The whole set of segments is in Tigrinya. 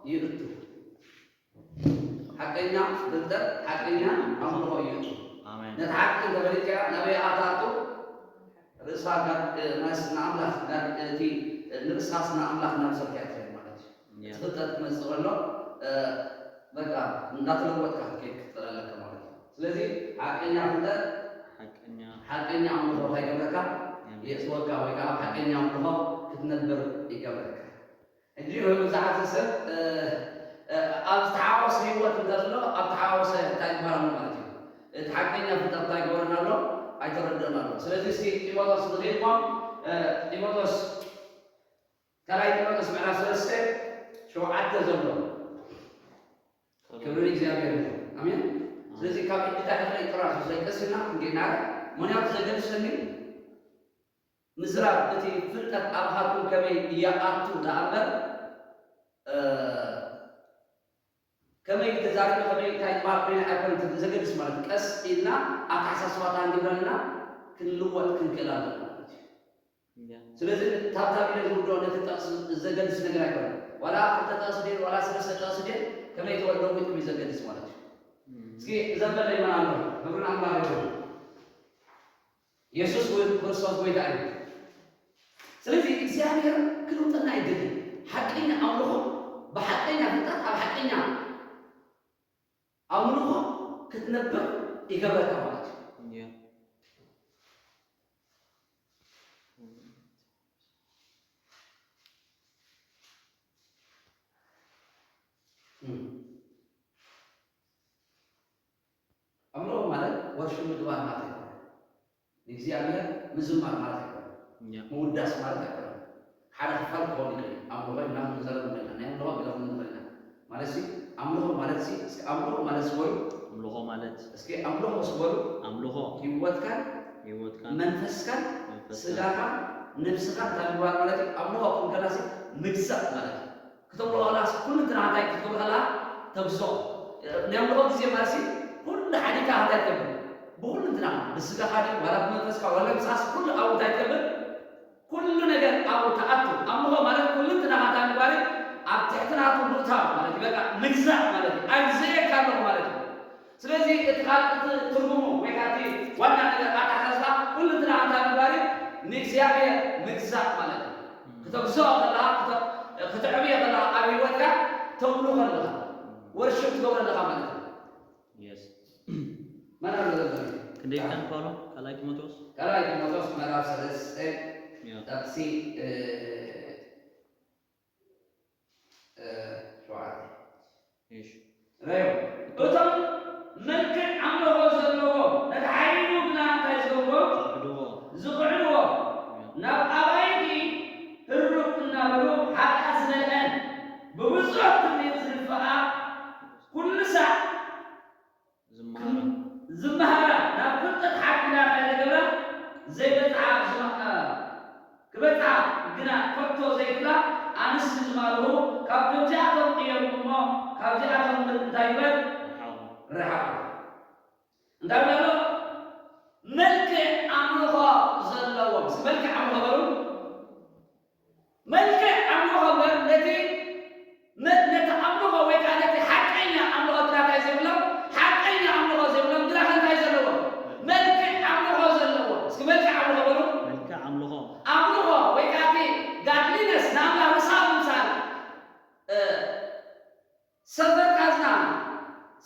ይእቱ። ሓቀኛ ፍልጠት፣ ሓቀኛ ኣምልኾ ይእቱ። ኣሜን። ነቲ ሓቂ እንተፈሊጥካያ ናበይ ኣታእቱ? ርእሳ ጋድ-፣ ናስ-፣ ንኣምላኽ ጋድ-፣ እቲ ንርእስኻስ ንኣምላኽ ናብ ዘርክያ ትኸይድ ማለት እዩ። ያ። እቲ ፍልጠት ክመጽእ ከሎ፣ እ፣ በቃ እንዳተለወጥካ ክትከይድ ክትኽእል ኣለካ ማለት እዩ። ስለዚ ሓቀኛ ፍልጠት፣ ሓቀኛ ሓቀኛ ኣምልኾ እንታይ ይገብረካ? ያ። የእትወካ ወይ ከዓ ኣብ ሓቀኛ ኣምልኾ ክትነብር ይገብረካ። ሕጂ ወይ ብዙሓት ሰብ፣ እ፣ እ፣ ኣብ ዝተሓዋወሰ ህይወት እንተሎ፣ ኣብ ተሓዋወሰ እንታይ ይግበር ኣሎ ማለት እዩ? እቲ ሓቀኛ ፍልጠት እንታይ ይግበረና ኣሎ? ኣይተረድእን ኣሎ። ስለዚ እስኪ ጢሞቴዎስ ንኽኢልኩም፣ እ፣ ጢሞቴዎስ፣ ካልኣይ ጢሞቴዎስ ምዕራፍ ሰለስተ ሸውዓተ ዘሎ። ክብሪ ንእግዚኣብሔር ይኹን። ኣሜን። ስለዚ ካብ ሕጂ እንታይ ክርኢ ጥራሕ ዘይቀሲና ክንጌና ምኽንያቱ ዘገድሰኒ ምዝራብ እቲ ፍልጠት ኣባኻትኩም ከመይ ይኣቱ ደኣ እምበር፣ እ፣ ከመይ ተዛሪበ፣ ከመይ እንታይ ዝበሃል ኮይነ ኣይኮነን ዘገድስ ማለት እዩ። ቀስ ኢልና ኣተሓሳስባና እንዲብረልና ክንልወጥ ክንክእል ኣለና ማለት እዩ። ያ። ስለዚ ታብታብ ኢለ ዝውድኦ ነቲ ጥቕሲ ዘገድስ ነገር ኣይኮነን። ዋላ ክልተ ጥቕሲ ድየ፣ ዋላ ሰለስተ ጥቕሲ ድየ፣ ከመይ ተወ-፣ ለዊጥኩም እዩ ዘገድስ ማለት እዩ። እም። እስኪ ዘበለ ይመን ኣሎ፣ ክብርን ኣምላኽ ይኹን። የሱስ እውን ክርስቶስ ጎይታ እዩ። ስለዚ እግዚኣብሔር ክልውጠና ይደሊ። ሓቀኛ ኣምልኾ ብሓቀኛ ፍልጠት ኣብ ሓቀኛ ኣምልኾ ክትነብር ይገብረካ ማለት እዩ። ያ። እም። ኣምልኾ ማለት ወርሺፕ ምግባር ማለት ኣይኮነን። ንእግዚኣብሔር ምዝማር ማለት ኣይኮነን። ያ። ምውዳስ ማለት ኣይኮነን። ሓደ ክፋል ክኸውን ይኽእል እዩ። ኣምልኾ ኢልና ክንዛረብ ንኽእል ኢና። ናይ ኣምልኾ ገለ ክንብል ንኽእል ኢና። ማለት ሲ፣ ኣምልኾ ማለት ሲ፣ እስኪ ኣምልኾ ማለት ሲ በሉ። ኣምልኾ ማለት እስኪ ኣምልኾ ሲ በሉ። ኣምልኾ ህይወትካን ህይወትካን መንፈስካን መንፈስካን ስጋኻን ነብስኻን እንታይ ምግባር ማለት እዩ? ኣምልኾ ክንብል ከላ ሲ ምግዛእ ማለት እዩ። ክተምልኾ ከለኻ ኩሉ እንትና እንታይ ክትገብር ከለኻ ተግዝኦ። ናይ ኣምልኾ ግዜ ማለት ሲ ኩሉ ሓዲግካ እንታይ ትገብር? ብኩሉ እንትና ብስጋኻ ድዩ ዋላ ብመንፈስካ ዋላ ብሳስ ኩሉ ኣብኡ እንታይ ትገብር? ኩሉ ነገር ኣብኡ ትኣቱ። ኣምልኾ ማለት ኩሉ እንትና እንታይ ምግባር እዩ? ኣብ ትሕቲ ናቱ ምእታው ማለት እዩ። በቃ ምግዛእ ማለት እዩ። ኣግዝኤካ ኣለኹ ማለት እዩ። ስለዚ እቲ ካልእ እቲ ትርጉሙ ወይ ከዓ እቲ ዋና ነገር ኣተሓሳስባ ኩሉ እንትና እንታይ ምግባር እዩ? ንእግዚኣብሔር ምግዛእ ማለት እዩ። ክተግዝኦ ከለኻ፣ ክተ-፣ ክተዕብዮ ከለኻ ኣብ ህይወትካ ተምልኾ ኣለኻ፣ ወርሽፕ ትገብሮ ኣለኻ ማለት እዩ። የስ። መን ኣሎ ዘበለ? ክንደይ ቃል ፓውሎ? ካልኣይ ጢሞቴዎስ? ካልኣይ ጢሞቴዎስ ምዕራፍ ሰለስተ ያ። ጥቕሲ፣ እ፣ እ፣ ሸውዓተ። እሺ። ረዮ። እቶም መልክዕ ኣምልኾ ዘለዎም፣ ነቲ ሓይሉ ግና እንታይ ዝገብርዎ? ዝኽዕድዎ። ዝኽዕድዎ። ናብ ኣባይቲ ህርቕ እናበሉ፣ ሓጢኣት ዝመልአን ብብዙሕ ትምኒት ዝድፍኣ፣ ኩሉ ሳዕ ዝመሃራ። ዝመሃራ፣ ናብ ፍልጠት ሓቢላ እንታይ ዘገብራ ዘይበጽዓ ዝመ-፣ እ፣ ክበጽዓ ግና ከቶ ዘይክእላ ኣንስቲ ዝማርኹ፣ ካብ ከምዚኣቶም እዮም እሞ፣ ካብዚኣቶም ግን እንታይ ይበል? ርሓቑ። ርሓቑ። እንታይ ብሎ ኣሎ? መልክዕ ኣምልኾ ዘለዎም። መልክዕ ኣምልኾ በሉ። መልክዕ ኣምልኾ እምበር ነቲ፣ ነ-፣ ነቲ ኣምልኾ ወይ ከዓ ነቲ ሓቀኛ ኣምልኾ ግና እንታይ ዘይብሎም፣ ሓቀኛ ኣምልኾ ዘይብሎም ግና ከ እንታይ ዘለዎም? መልክዕ ኣምልኾ ዘለዎም። እስኪ መልክዕ ኣምልኾ በሉ። መልክዕ ኣምልኾ። ኣምልኾ ወይ ከዓ እቲ ጋድሊነስ ንኣምላኽ ርሳው ምምሳል፣ እ፣ ሰፈር ካዝና፣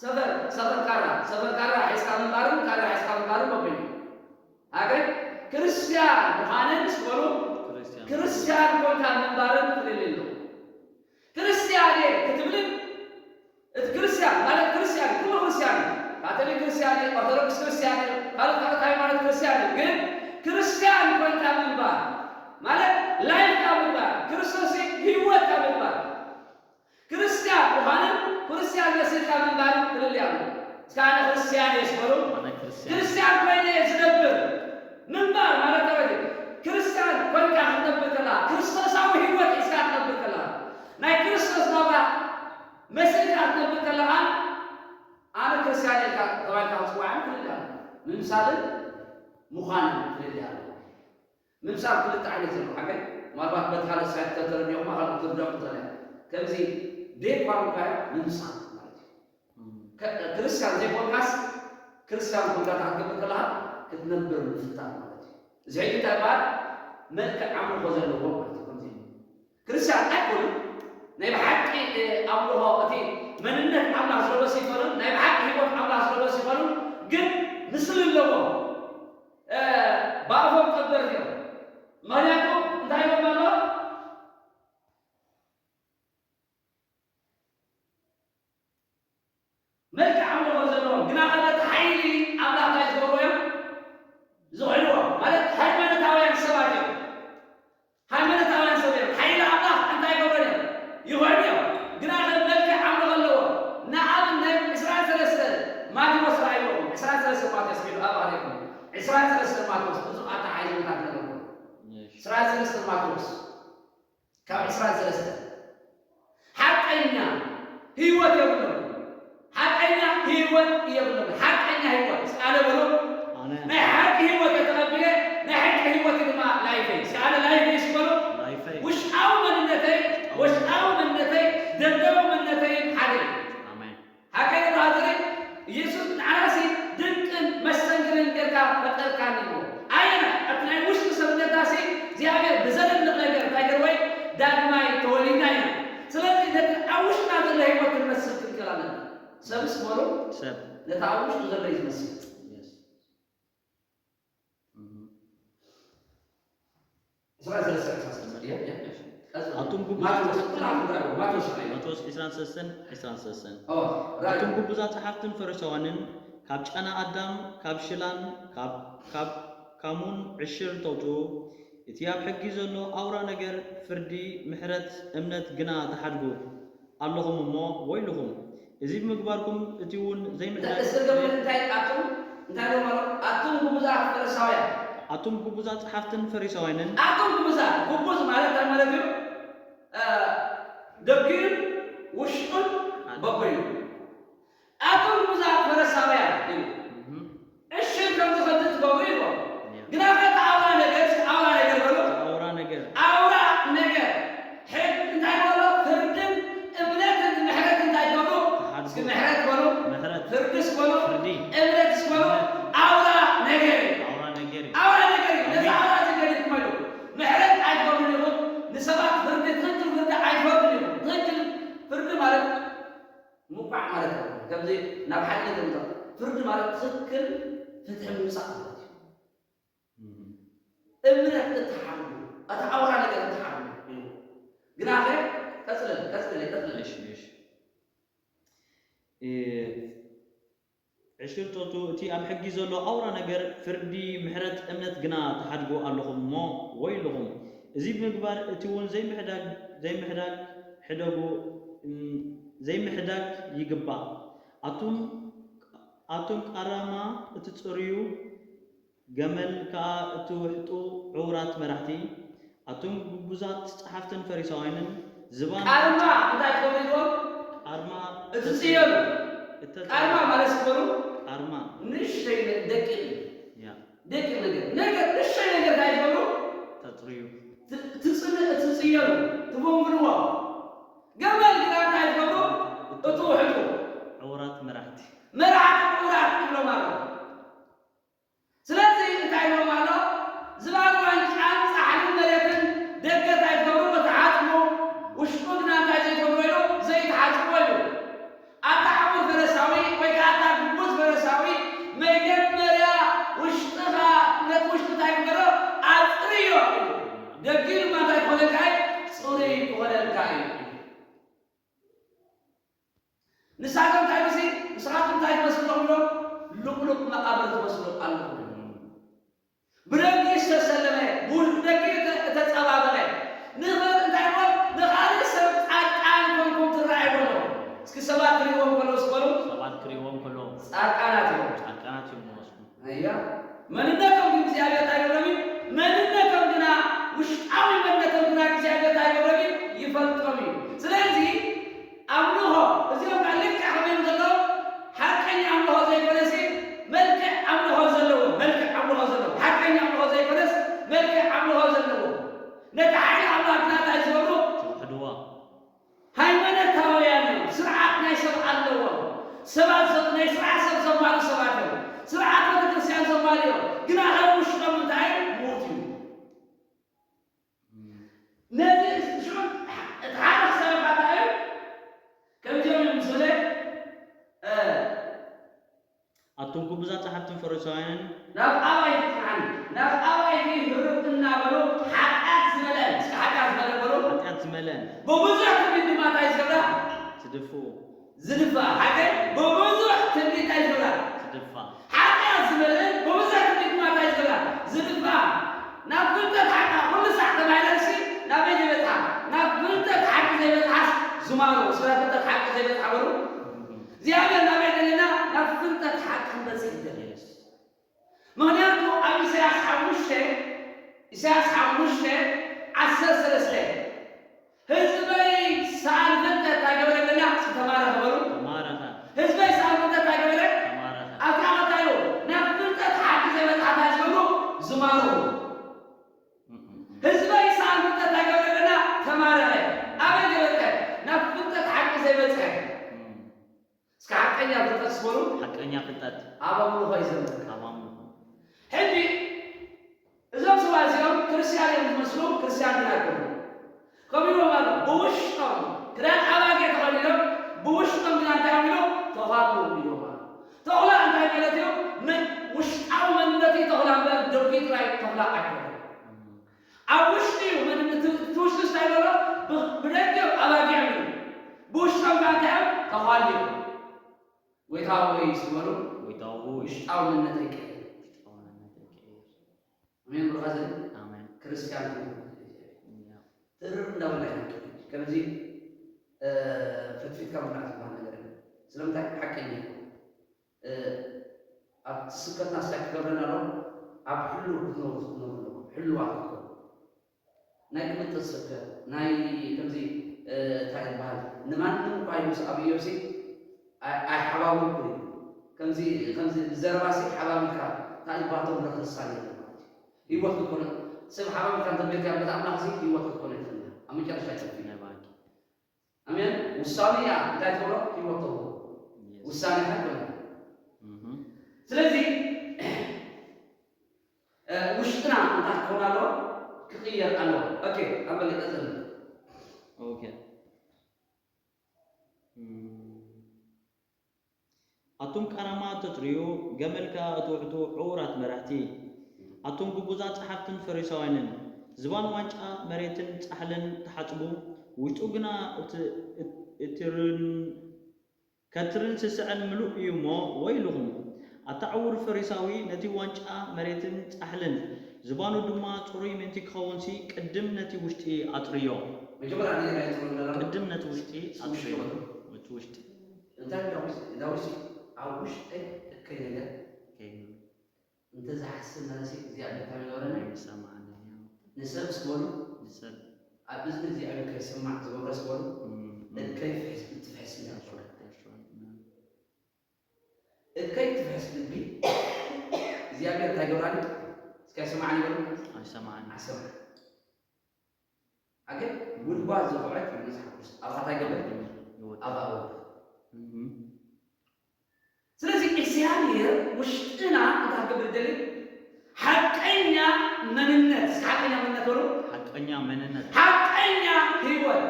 ሰፈር፣ ሰፈር ካራ፣ ሰፈር ካራ ሒዝካ ምንባርን ካራ ሒዝካ ምንባርን በበይኑ። ሃገር ክርስትያን ምዃንን ስበሉ፣ ክርስትያን። ክርስትያን ኮንካ ምንባርን ፍልልይ ኣለዎ። ክርስትያን እየ ክትብልን፣ እቲ ክርስትያን ማለት ክርስትያን፣ ኩሉ ክርስትያን እዩ። ካቶሊክ ክርስትያን እዩ፣ ኦርቶዶክስ ክርስትያን እዩ፣ ካልኦት ካልኦት ሃይማኖት ክርስትያን እዩ። ግን ክርስትያን ኮንካ ምንባር ማለት ላይፍካ ምግባር፣ ክርስቶስ ህይወትካ ምግባር። ክርስትያን ምዃንን ክርስትያን መሲልካ ምንባርን ፍልልይ ኣሎ። እስከ ኣነ ክርስትያን እየ ስበሉ። ኣነ ክርስትያን። ክርስትያን ኮይነ እየ ዝነብር። ምንባር ማለት ተረዲ። ክርስትያን ኮይንካ ክትነብር ከለኻ፣ ክርስቶሳዊ ህይወት ሒዝካ ክትነብር ከለኻ፣ ናይ ክርስቶስ ናብራ መሲልካ ክትነብር ከለኻ፣ ኣነ ክርስትያን እየ ኢልካ ተባሂልካ ክትጽዋዕን ፍልልይ ኣሎ። ምምሳልን ምዃንን ፍልልይ ኣሎ። ምምሳል ክልተ ዓይነት ዘሎ ሓቀይ፣ ምናልባት በቲ ካልእ ሳይት ተተረዲኦማ ካልእ ትርዳእ ትኽእል እያ። ከምዚ ዘይኳንካ ምምሳል ማለት እዩ። ከ- ክርስቲያን ዘይኮንካስ ክርስቲያን ኮንካ ክትገብር ከለካ ክትነብር ምፍታን ማለት እዩ። እዚ ሕጂ እንታይ ይበሃል? መልክዕ ኣምልኾ ዘለዎ ማለት እዩ። ከምዚ ክርስቲያን ኣይኮኑን። ናይ ብሓቂ ኣምልኾ እቲ መንነት ኣምላኽ ዝለበሱ ይኾኑን፣ ናይ ብሓቂ ህይወት ኣምላኽ ዝለበሱ ይኾኑን፣ ግን ምስሊ ኣለዎም። ብኣፎም ቀበርቲ እዮም። ምክንያቱ እንታይ ይብሎም ኣሎ? መልክዕ ኣምልኾ ዘለዎም ግና ከ ነቲ ሓይሊ ኣምላኽ እንታይ ዝገብሩ እዮም? ዝኽሕድዎ ማለት ሃይማኖታውያን ሰባት እዮም። ሃይማኖታውያን ሰብ እዮም። ሓይሊ ኣምላኽ እንታይ ይገብሩ እዮም? ይኽሕዱ እዮም። ግና ከ መልክዕ ኣምልኾ ኣለዎም። ንኣብነት ዕስራን ሰለስተን ማቴዎስ ረኣይዎም። ዕስራን ሰለስተን ማቴዎስ ኪዱ ኣብ ኣሪኹም። ዕስራን ሰለስተን ማቴዎስ ብዙሕ ኣተሓሒዞታት ኣለዎም። ዕስራን ሰለስተን ማቴዎስ ካብ ዕስራን ሰለስተን ሓቀኛ ህይወት የብሎም። ሓቀኛ ህይወት የብሎም። ሓቀኛ ህይወት ቃለ በሎ ናይ ሓቂ ህይወት የተቐቢለ ናይ ሓቂ ህይወት ድማ ላይፈይ ስቃለ ላይፈይ ስበሎ ውሽጣዊ መንነተይ ውሽጣዊ መንነተይ ደንደሮ መንነተይን ሓደ እዩ። ሓቀኛ ተሃዘረ ኢየሱስ ንዓናሲ ድንቅን መስተንግርን ጌርካ ፈጠርካኒ እሞ ኣየና ኣብቲ ናይ ውሽጢ ሰብነታሲ እግዚኣብሔር ብዘደንቕ ነገር እንታይ ገርወይ ዳግማይ ተወሊድና ኢና። ስለዚ ነቲ ኣብ ውሽጥና ዘሎ ህይወት ክንመስል ክንክእል ኣለና። ሰብስ በሉ ሰብ ነቲ ኣብ ውሽጡ ዘሎ እዩ ዝመስል። ኣቱም ግቡዛት ጸሓፍትን ፈሪሳውያንን ካብ ጨና ኣዳም ካብ ሽላን ካብ ካሙን ዕሽር ተውጽኡ እቲ ኣብ ሕጊ ዘሎ ኣውራ ነገር ፍርዲ ምሕረት እምነት ግና ትሓድጉ ኣለኹም እሞ ወይልኹም እዚ ብምግባርኩም እቲ እውን ዘይምሕዳግ እስር ገበል እንታይ ኣቱም እንታይ ዶ ማለት ኣቱም ግቡዛት ፈሪሳውያን ኣቱም ግቡዛት ጸሓፍትን ፈሪሳውያንን ኣቱም ግቡዛት ግቡዝ ማለት እንታይ ማለት እዩ? ደጊኡን ውሽጡን በበይኑ ኣቱም ግቡዛት ፈሪሳውያን እዩ። እሺ ከምዚ ከምዚ ትገብሩ ይብሎም። ግና ከ እቲ ኣውራ ነገር እስኪ ኣውራ ነገር በሉ። ኣውራ ነገር ኣውራ ነገር ሕግ እንታይ በሎ ፍርድን እምነትን ምሕረት እንታይ ትገብሩ? እስኪ ምሕረት በሉ። ምሕረት ፍርድስ በሉ። ፍርዲ እምነትስ በሉ። ኣውራ ነገር እዩ። ኣውራ ነገር እዩ። ኣውራ ነገር እዩ። ነዚ ኣውራ እዚ ገዲፍኩም በሉ። ምሕረት ኣይትገብሩን ኢኹም። ንሰባት ፍርዲ ትኽክል ፍርዲ ኣይትፈርዱን ኢኹም። ትኽክል ፍርዲ ማለት ምቋዕ ማለት ኣይኮነን። ከምዚ ናብ ሓደ ነገር ምምጻእ ፍርዲ ማለት ትኽክል ፍትሒ ምምጻእ ማለት እዩ። እምነት እትሓሉ እቲ ኣውራ ነገር እትሓሉ እዩ። ግናኸ ቀጽለለ ቀጽለለ ቀጽለለ እሺ እሺ። ዕሽርተቱ እቲ ኣብ ሕጊ ዘሎ ኣውራ ነገር ፍርዲ ምሕረት እምነት ግና ትሓድጉ ኣለኹም እሞ ወይልኹም እዚ ብምግባር እቲ እውን ዘይምሕዳግ ዘይምሕዳግ ሕደጉ ዘይምሕዳግ ይግባእ ኣቱም ኣቱም ቃራማ እትጽርዩ ገመል ከኣ እትውሕጡ ዕዉራት መራሕቲ ኣቱም ግቡዛት ጸሓፍትን ፈሪሳውያንን ዝባን ቃርማ እንታይ ትገብሩ ኢልዎም? ቃርማ እትጽየሉ እተ ቃርማ ማለት ዝበሉ ቃርማ ንእሽተይ ደቂቕ እዩ። ያ ደቂቕ ነገር ነገር ንእሽተይ ነገር እንታይ ትገብሩ? ተጽርዩ ት- ትጽን- ትጽየሉ ትቦንብልዎ። ገመል ግና እንታይ ትገብሩ? እትውሕጡ ዕዉራት መራሕቲ መራሕቲ ዕዉራት ይብሎም ኣሎ። ስለዚ እንታይ ኢልዎም ኣሎ? ዝባን ዋንጫን ጻሕልን መሬትን ደገ እንታይ ትገብሩ? ክትሓጽቡ፣ ውሽጡ ግና እንታይ ዘይትገብሩ ኢሉ? ዘይትሓጽብዎ ኢሉ። ኣታ ዕዉር ፈረሳዊ ወይ ከኣ ኣታ ግቡዝ ፈረሳዊ መጀመርያ ውሽጥኻ ነቲ ውሽጢ እንታይ ግበሮ? ኣጽርዮ ኢሉ። ደጊኡ ድማ እንታይ ክኾነልካ እዩ? ጽሩይ ክኾነልካ እዩ። ንሳቶም እንታይ ምሲ ንስኻትኩም እንታይ ትመስሉ ኢሎም ልቑሉቕ መቓብር ትመስሉ ኣለኹም። ብደጊ ዝተሰለመ ብደጊ እተጸባበቐ ንኽእል እንታይ ሞ ንኻልእ ሰብ ጻድቃን ኮንኩም ትረኣዩ ኣለኹም። እስኪ ሰባት ክርእይዎም ከለዉ ስበሉ ሰባት ክርእይዎም ከለዉ ጻድቃናት እዮም። ጻድቃናት እዮም ዝመስሉ። ኣያ መንነቶም ግን እግዚኣብሔር እንታይ ይገብሮም እዩ? መንነቶም ግና ውሽጣዊ መንነቶም ግና እግዚኣብሔር እንታይ ይገብሮም እዩ? ይፈልጦም እዩ። ስለዚ ኣምልኾ እዚኦም ከዓ ልክዕ ከመዮም ዘለዉ ሓቀኛ ኣምልኾ ዘይኮነሲ መልክዕ ኣምልኾ ዘለዎ መልክዕ ኣምልኾ ዘለዎ ሓቀኛ ኣምልኾ ዘይኮነስ መልክዕ ኣምልኾ ዘለዎ ነቲ ሓይሊ ኣምላኽ ግና እንታይ ዝገብሩ? ዝውሕድዎ። ሃይማኖታውያን ሰባት ዘ- ናይ ስርዓት ሰብ ዘማሉ ሰባት እዮም። ስርዓት ቤተክርስትያን ዘማሉ እዮም። ግና ካብ ውሽጦም እንታይ ምዉት እዩ። ነዚ ሽዑ እቲ ሓደ ክሳብ እንታይ እዩ? ከምዚኦም እዮም ዝብለ፣ እ፣ ኣቱም ግቡዛት ጸሓፍትን ፈሪሳውያንን፣ ናብ ኣባይቲ ጽንዓኒ፣ ናብ ኣባይቲ ህርብ እናበሉ ሓጢኣት ዝመልአን፣ እስከ ሓጢኣት ዝመልአን በሉ። ሓጢኣት ዝመልአን። ብብዙሕ ትንቢት ድማ እንታይ ዝገብራ? ዝድፍኡ። ዝድፍኣ። ሓቀይ ብብዙሕ ትንቢት እንታይ ዝገብራ? ዝድፋእ። ሓጢኣት ዝመልአን ብብዙሕ ትንቢት ድማ እንታይ ዝገብራ? ዝድፍኣ። ናብ ፍልጠት ሓቃ ኩሉ ሳዕ ተባሂለሲ ናበይ ዘይበጽሓ? ናብ ፍልጠት ሓቂ ዘይበጽሓስ ዝማሮ። ስለ ፍልጠት ሓቂ ዘይበጽሓ በሉ። እግዚኣብሔር ናበይ ደለና? ናብ ፍልጠት ሓቂ ክንበጽሕ ይደሊ። Yes። ምኽንያቱ ኣብ ኢሳያስ ሓሙሽተ፣ ኢሳያስ ሓሙሽተ ዓሰርተ ሰለስተ፣ ህዝበይ ሰኣን ፍልጠት እንታይ ገበረ ደለና? ተማረኸ በሉ። ተማረኸ። ህዝበይ ሰኣን ፍልጠት እንታይ ገበረ? ተማረኸ። ኣብታ ቀታዩ ናብ ፍልጠት ሓቂ ዘይበጽሓ እንታይ ዝገብሩ? ዝማሩ። እም፣ እም፣ እም። ህዝበይ ሰኣን ፍልጠት እንታይ ገበረ ደለና? ተማረኸ። ኣበይ ዘይበጽሐ? ናብ ፍልጠት ሓቂ ዘይበጽሐ። እም። እስከ ሓቀኛ ፍልጠት ስበሩ። ሓቀኛ ፍልጠት። ኣብ ኣምልኾ እዩ ዘምልክ። ኣብ ኣምልኾ። ሕጂ እዞም ሰባት እዚኦም ክርስቲያን እዮም ዝመስሉ፣ ክርስቲያን ግን ኣይኮኑን። ከምኡ ኢሎም ኣሎ፣ ብውሽጦም ክዳን ኣባጊዕ ተኸዲኖም፣ ብውሽጦም ግና እንታይ እዮም ኢሎም? ተዃሉ እዮም ኣሎ። ተኹላ እንታይ ማለት እዩ? መን-፣ ውሽጣዊ መንነት እዩ ተኹላ እምበር፣ ደጉ ጥራይ ተኹላ ኣይኮነን። ኣብ ውሽጢ እዩ፣ መን-፣ እቲ፣ እቲ ውሽጢ እንታይ ዘሎ? ብ-፣ ብደገ ኣባጊዕ እዩ። ብውሽጦም ከዓ እንታይ እዮም? ተዃሉ እዮም። ጎይታ ሆይ ስበሉ። ጎይታ ሆይ። ውሽጣዊ መንነተይ ቀይር። ውሽጣዊ መንነተይ ቀይር። ኣሜን። ብሩኻት ዘርኢ ኣሜን። ክርስቲያን ኩኑ። ያ። ትርር እንዳበልና ኢና ንከይድ። ከምዚ፣ እ፣ ፍትፊትካ ምብላዕ ዝበሃል ነገር የለን። ስለምንታይ? ሓቀኛ እዩ። እ፣ ኣብቲ ስብከትና እንታይ ክገብረና ኣሎ? ኣብ ሕሉው ክትነብሩ ክትነብሩ ኣለኩም። ሕሉዋት ክትኮኑ። ናይ ቅብጥር ስብከት፣ ናይ ከምዚ፣ እ፣ እንታይ ዝበሃል? ንማንም እኳ እዩ ምስ ኣብ ኢዮብሲ ኣይ-፣ ኣይሓባበልኩን እዩ። ከምዚ፣ ከምዚ ብዘረባሲ ሓባቢልካ እንታይ ባቶም ረኽሳን የለን ማለት እዩ። ህይወት ክትኮነ፣ ሰብ ሓባቢልካ እንተበልካ በታ ኣምላኽ እዚ ህይወት ክትኮነ ይኽእል እያ። ኣብ መጨረሻ ይጠፍእ እዩ። ናይ ባንኪ። ኣሜን። ውሳኔ እያ። እንታይ ትብሎ? ህይወት ተውህቦ። የስ። ውሳኔ ኣይኮነ። እህ። ስለዚ፣ እ፣ ውሽጥና እንታይ ክኸውን ኣለዎ? ክቕየር ኣለዎ። ኦኬ፣ ኣብ በሊ ቀጽል። ኦኬ። እም። ኣቱም ቃራማ እተጽርዩ፣ ገመል ከኣ እትውሕጡ ዕዉራት መራሕቲ፣ ኣቱም ግቡዛት ጸሓፍትን ፈሪሳውያንን፣ ዝባን ዋንጫ መሬትን ጻሕልን ትሓጽቡ፣ ውሽጡ ግና እቲ፣ እቲ፣ እትርን፣ ከትርን ስስዐን ምሉእ እዩ እሞ፣ ወይልኹም! ኣታ ዕዉር ፈሪሳዊ፣ ነቲ ዋንጫ መሬትን ጻሕልን፣ ዝባኑ ድማ ጽሩይ ምእንቲ ክኸውንሲ፣ ቅድም ነቲ ውሽጢ ኣጽርዮ። መጀመርያ ነየናይ ጽሩይ ነራ? ቅድም ነቲ ውሽጢ ውሽጢ ኣጽርዮ። በሉ። እቲ ውሽጢ። እንታይ ዳዊት፣ ዳዊት ኣብ ውሽጠይ እከይ ነገር እከይ ነገር። እንተ ዝሓስብ መለሲ እግዚኣብሔር እንታይ ይገብረኒ? ይሰማዓኒ። ንሰብ ስበሉ። ንሰብ። ኣብ እዝኒ እግዚኣብሔር ከይሰማዕ ዝገብረ ስበሉ። እም፣ እም። እከይ ፍሕስ፣ እትፍሕስ እያ። That's right, that's right, man። እከይ ትፍሕስ ልቢ እግዚኣብሔር እንታይ ይገብራኒ? እስከ ኣይሰማዕን ይበሉ። ኣይሰማዕን። ኣይሰማዕን። ኣገ ጉድጓድ ዝኹዐት እዩ መጽሓፍ ቅዱስ። ኣብኣ እንታይ ይገብር? ይወድቕ። ኣብኣ ይወድቕ። እም። ስለዚ እግዚኣብሔር ውሽጥና እንታይ ክገብር ይደሊ? ሓቀኛ መንነት፣ እስከ ሓቀኛ መንነት በሉ። ሓቀኛ መንነት። ሓቀኛ ህይወት።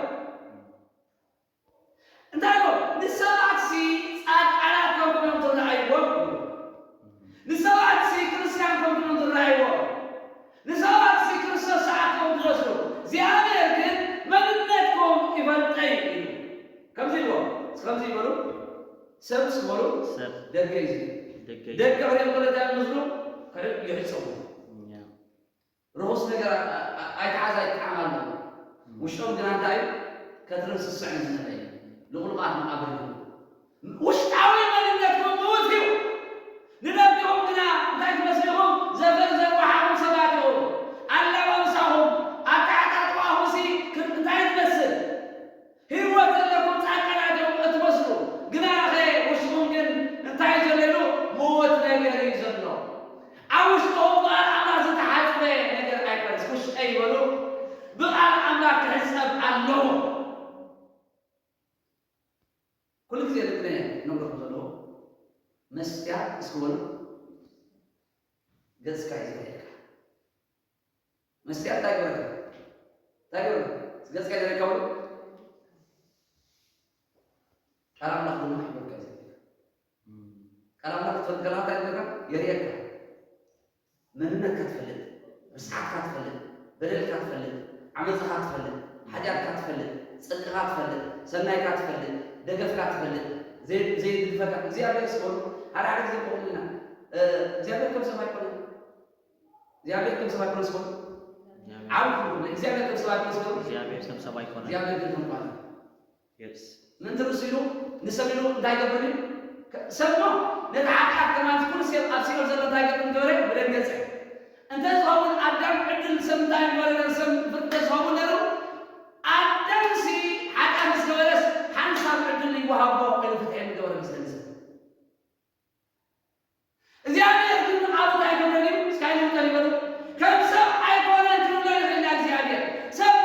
እንታይ ኢሉ? ንሰባትሲ ጻድቃናት ከም ኮይኖም ትረኣይዎም። ንሰባትሲ ክርስትያን ከም ኮይኖም ትረኣይዎም። ንሰባትሲ ክርስቶስ ሰዓት ከም ትመስሉ። እግዚኣብሔር ግን መንነትኩም ይፈልጠይ እዩ። ከምዚ ኢልዎ፣ ከምዚ ይበሉ፣ ሰብ ስበሉ፣ ሰብ። ደገ እዩ። ደገ እዩ። ደገ ክሪኦም ከሎ እንታይ ይመስሉ? ክዕ-፣ ይሕጸቡ። ያ። ርኹስ ነገር ኣ-፣ ኣ-፣ ኣይትሓዝ ኣይትጥዓም ኣለዎ። እም። ውሽጦም ግና እንታይ እዩ? ከትርን ስስዕን ዝመልአ እዩ። ልቕሉቓት መቓብር እዩ። ውሽጣዊ መንነትኩም ምዉት እዩ። ንደግኹም ግና እንታይ ትመስሉ ኢኹም? ዘፈር ዘርዋሓኹም ሰባት ኢኹም። ኣላባብሳኹም፣ ኣተዓጣጥዋኹምሲ ክም-፣ እንታይ ትመስል? ህይወት ዘለኩም ጻድቃናት እዮም እትመስሉ፣ ግናኸ ውሽጥኹም ግን እንታይ እዩ ዘሎ ኢሉ? ምዉት ነገር እዩ ዘሎ። ኣብ ውሽጥኹም ብቓል ኣምላኽ ዝተሓጽበ ነገር ኣይኮነስ። ውሽጠይ ይበሉ፣ ብቓል ኣምላኽ ክሕጸብ ኣለዎ። ኩሉ ግዜ ደቂ ነብረኩም ዘለዎ መስትያት እስኪ በሉ፣ ገጽካ እዩ ዘርእየካ። መስትያት እንታይ ገበረካ? እንታይ ገበረካ? ገጽካ እዩ ዘርእየካ በሉ። ቃል ኣምላኽ ድማ ይበልካ እዩ ዘርእየካ። ቃል ኣምላኽ ክትፈልጥ ከለኻ እንታይ ይገብረካ? የርእየካ። መንነትካ ትፈልጥ፣ ርስሓትካ ትፈልጥ፣ በደልካ ትፈልጥ፣ ዓመፅኻ ትፈልጥ፣ ሓጢኣትካ ትፈልጥ፣ ፅድቅኻ ትፈልጥ፣ ሰናይካ ትፈልጥ፣ ደገፍካ ትፈልጥ፣ ዘይ- ዘይድግፈካ እግዚኣብሔር ስበሉ። ሓደ ሓደ ግዜ ክኾንልና እግዚኣብሔር ከም ሰብ ኣይኮነን። እግዚኣብሔር ከም ሰብ ኣይኮነን ስበሉ። ዓብ እግዚኣብሔር ከም ሰብ ኣይኮነን ስበሉ። እግዚኣብሔር ከም ሰብ ኣይኮነን። እግዚኣብሔር ግን ከም ቃል የስ ምንትርስ ኢሉ ንሰብ ኢሉ እንታይ ይገብር እዩ? ከ- ሰብ ሞ ነቲ ሓጢኣት ከማን ኩሉ ሰብ ኣብ ሲኦል ዘሎ እንታይ ይገብር? ገበረ ብደንገጸ። እንተ ዝኸውን ኣዳም ዕድል ሰብ እንታይ ይገበረ ነሩ? ሰብ ፍርዲ ዝኸውን ነሩ? ኣዳምሲ ሓጢኣት ምስ ገበረስ ሓንሳብ ዕድል ይወሃቦ ኢሉ ፍትሒ ምገበረ ምስለ ንሰብ። እግዚኣብሔር ግን ኣብኡ እንታይ ይገብረን እዩ? እስካይ ልውጠን ይበሉ። ከም ሰብ ኣይኮነን ክንብሎ ንኽእል ኢና። እግዚኣብሔር ሰብ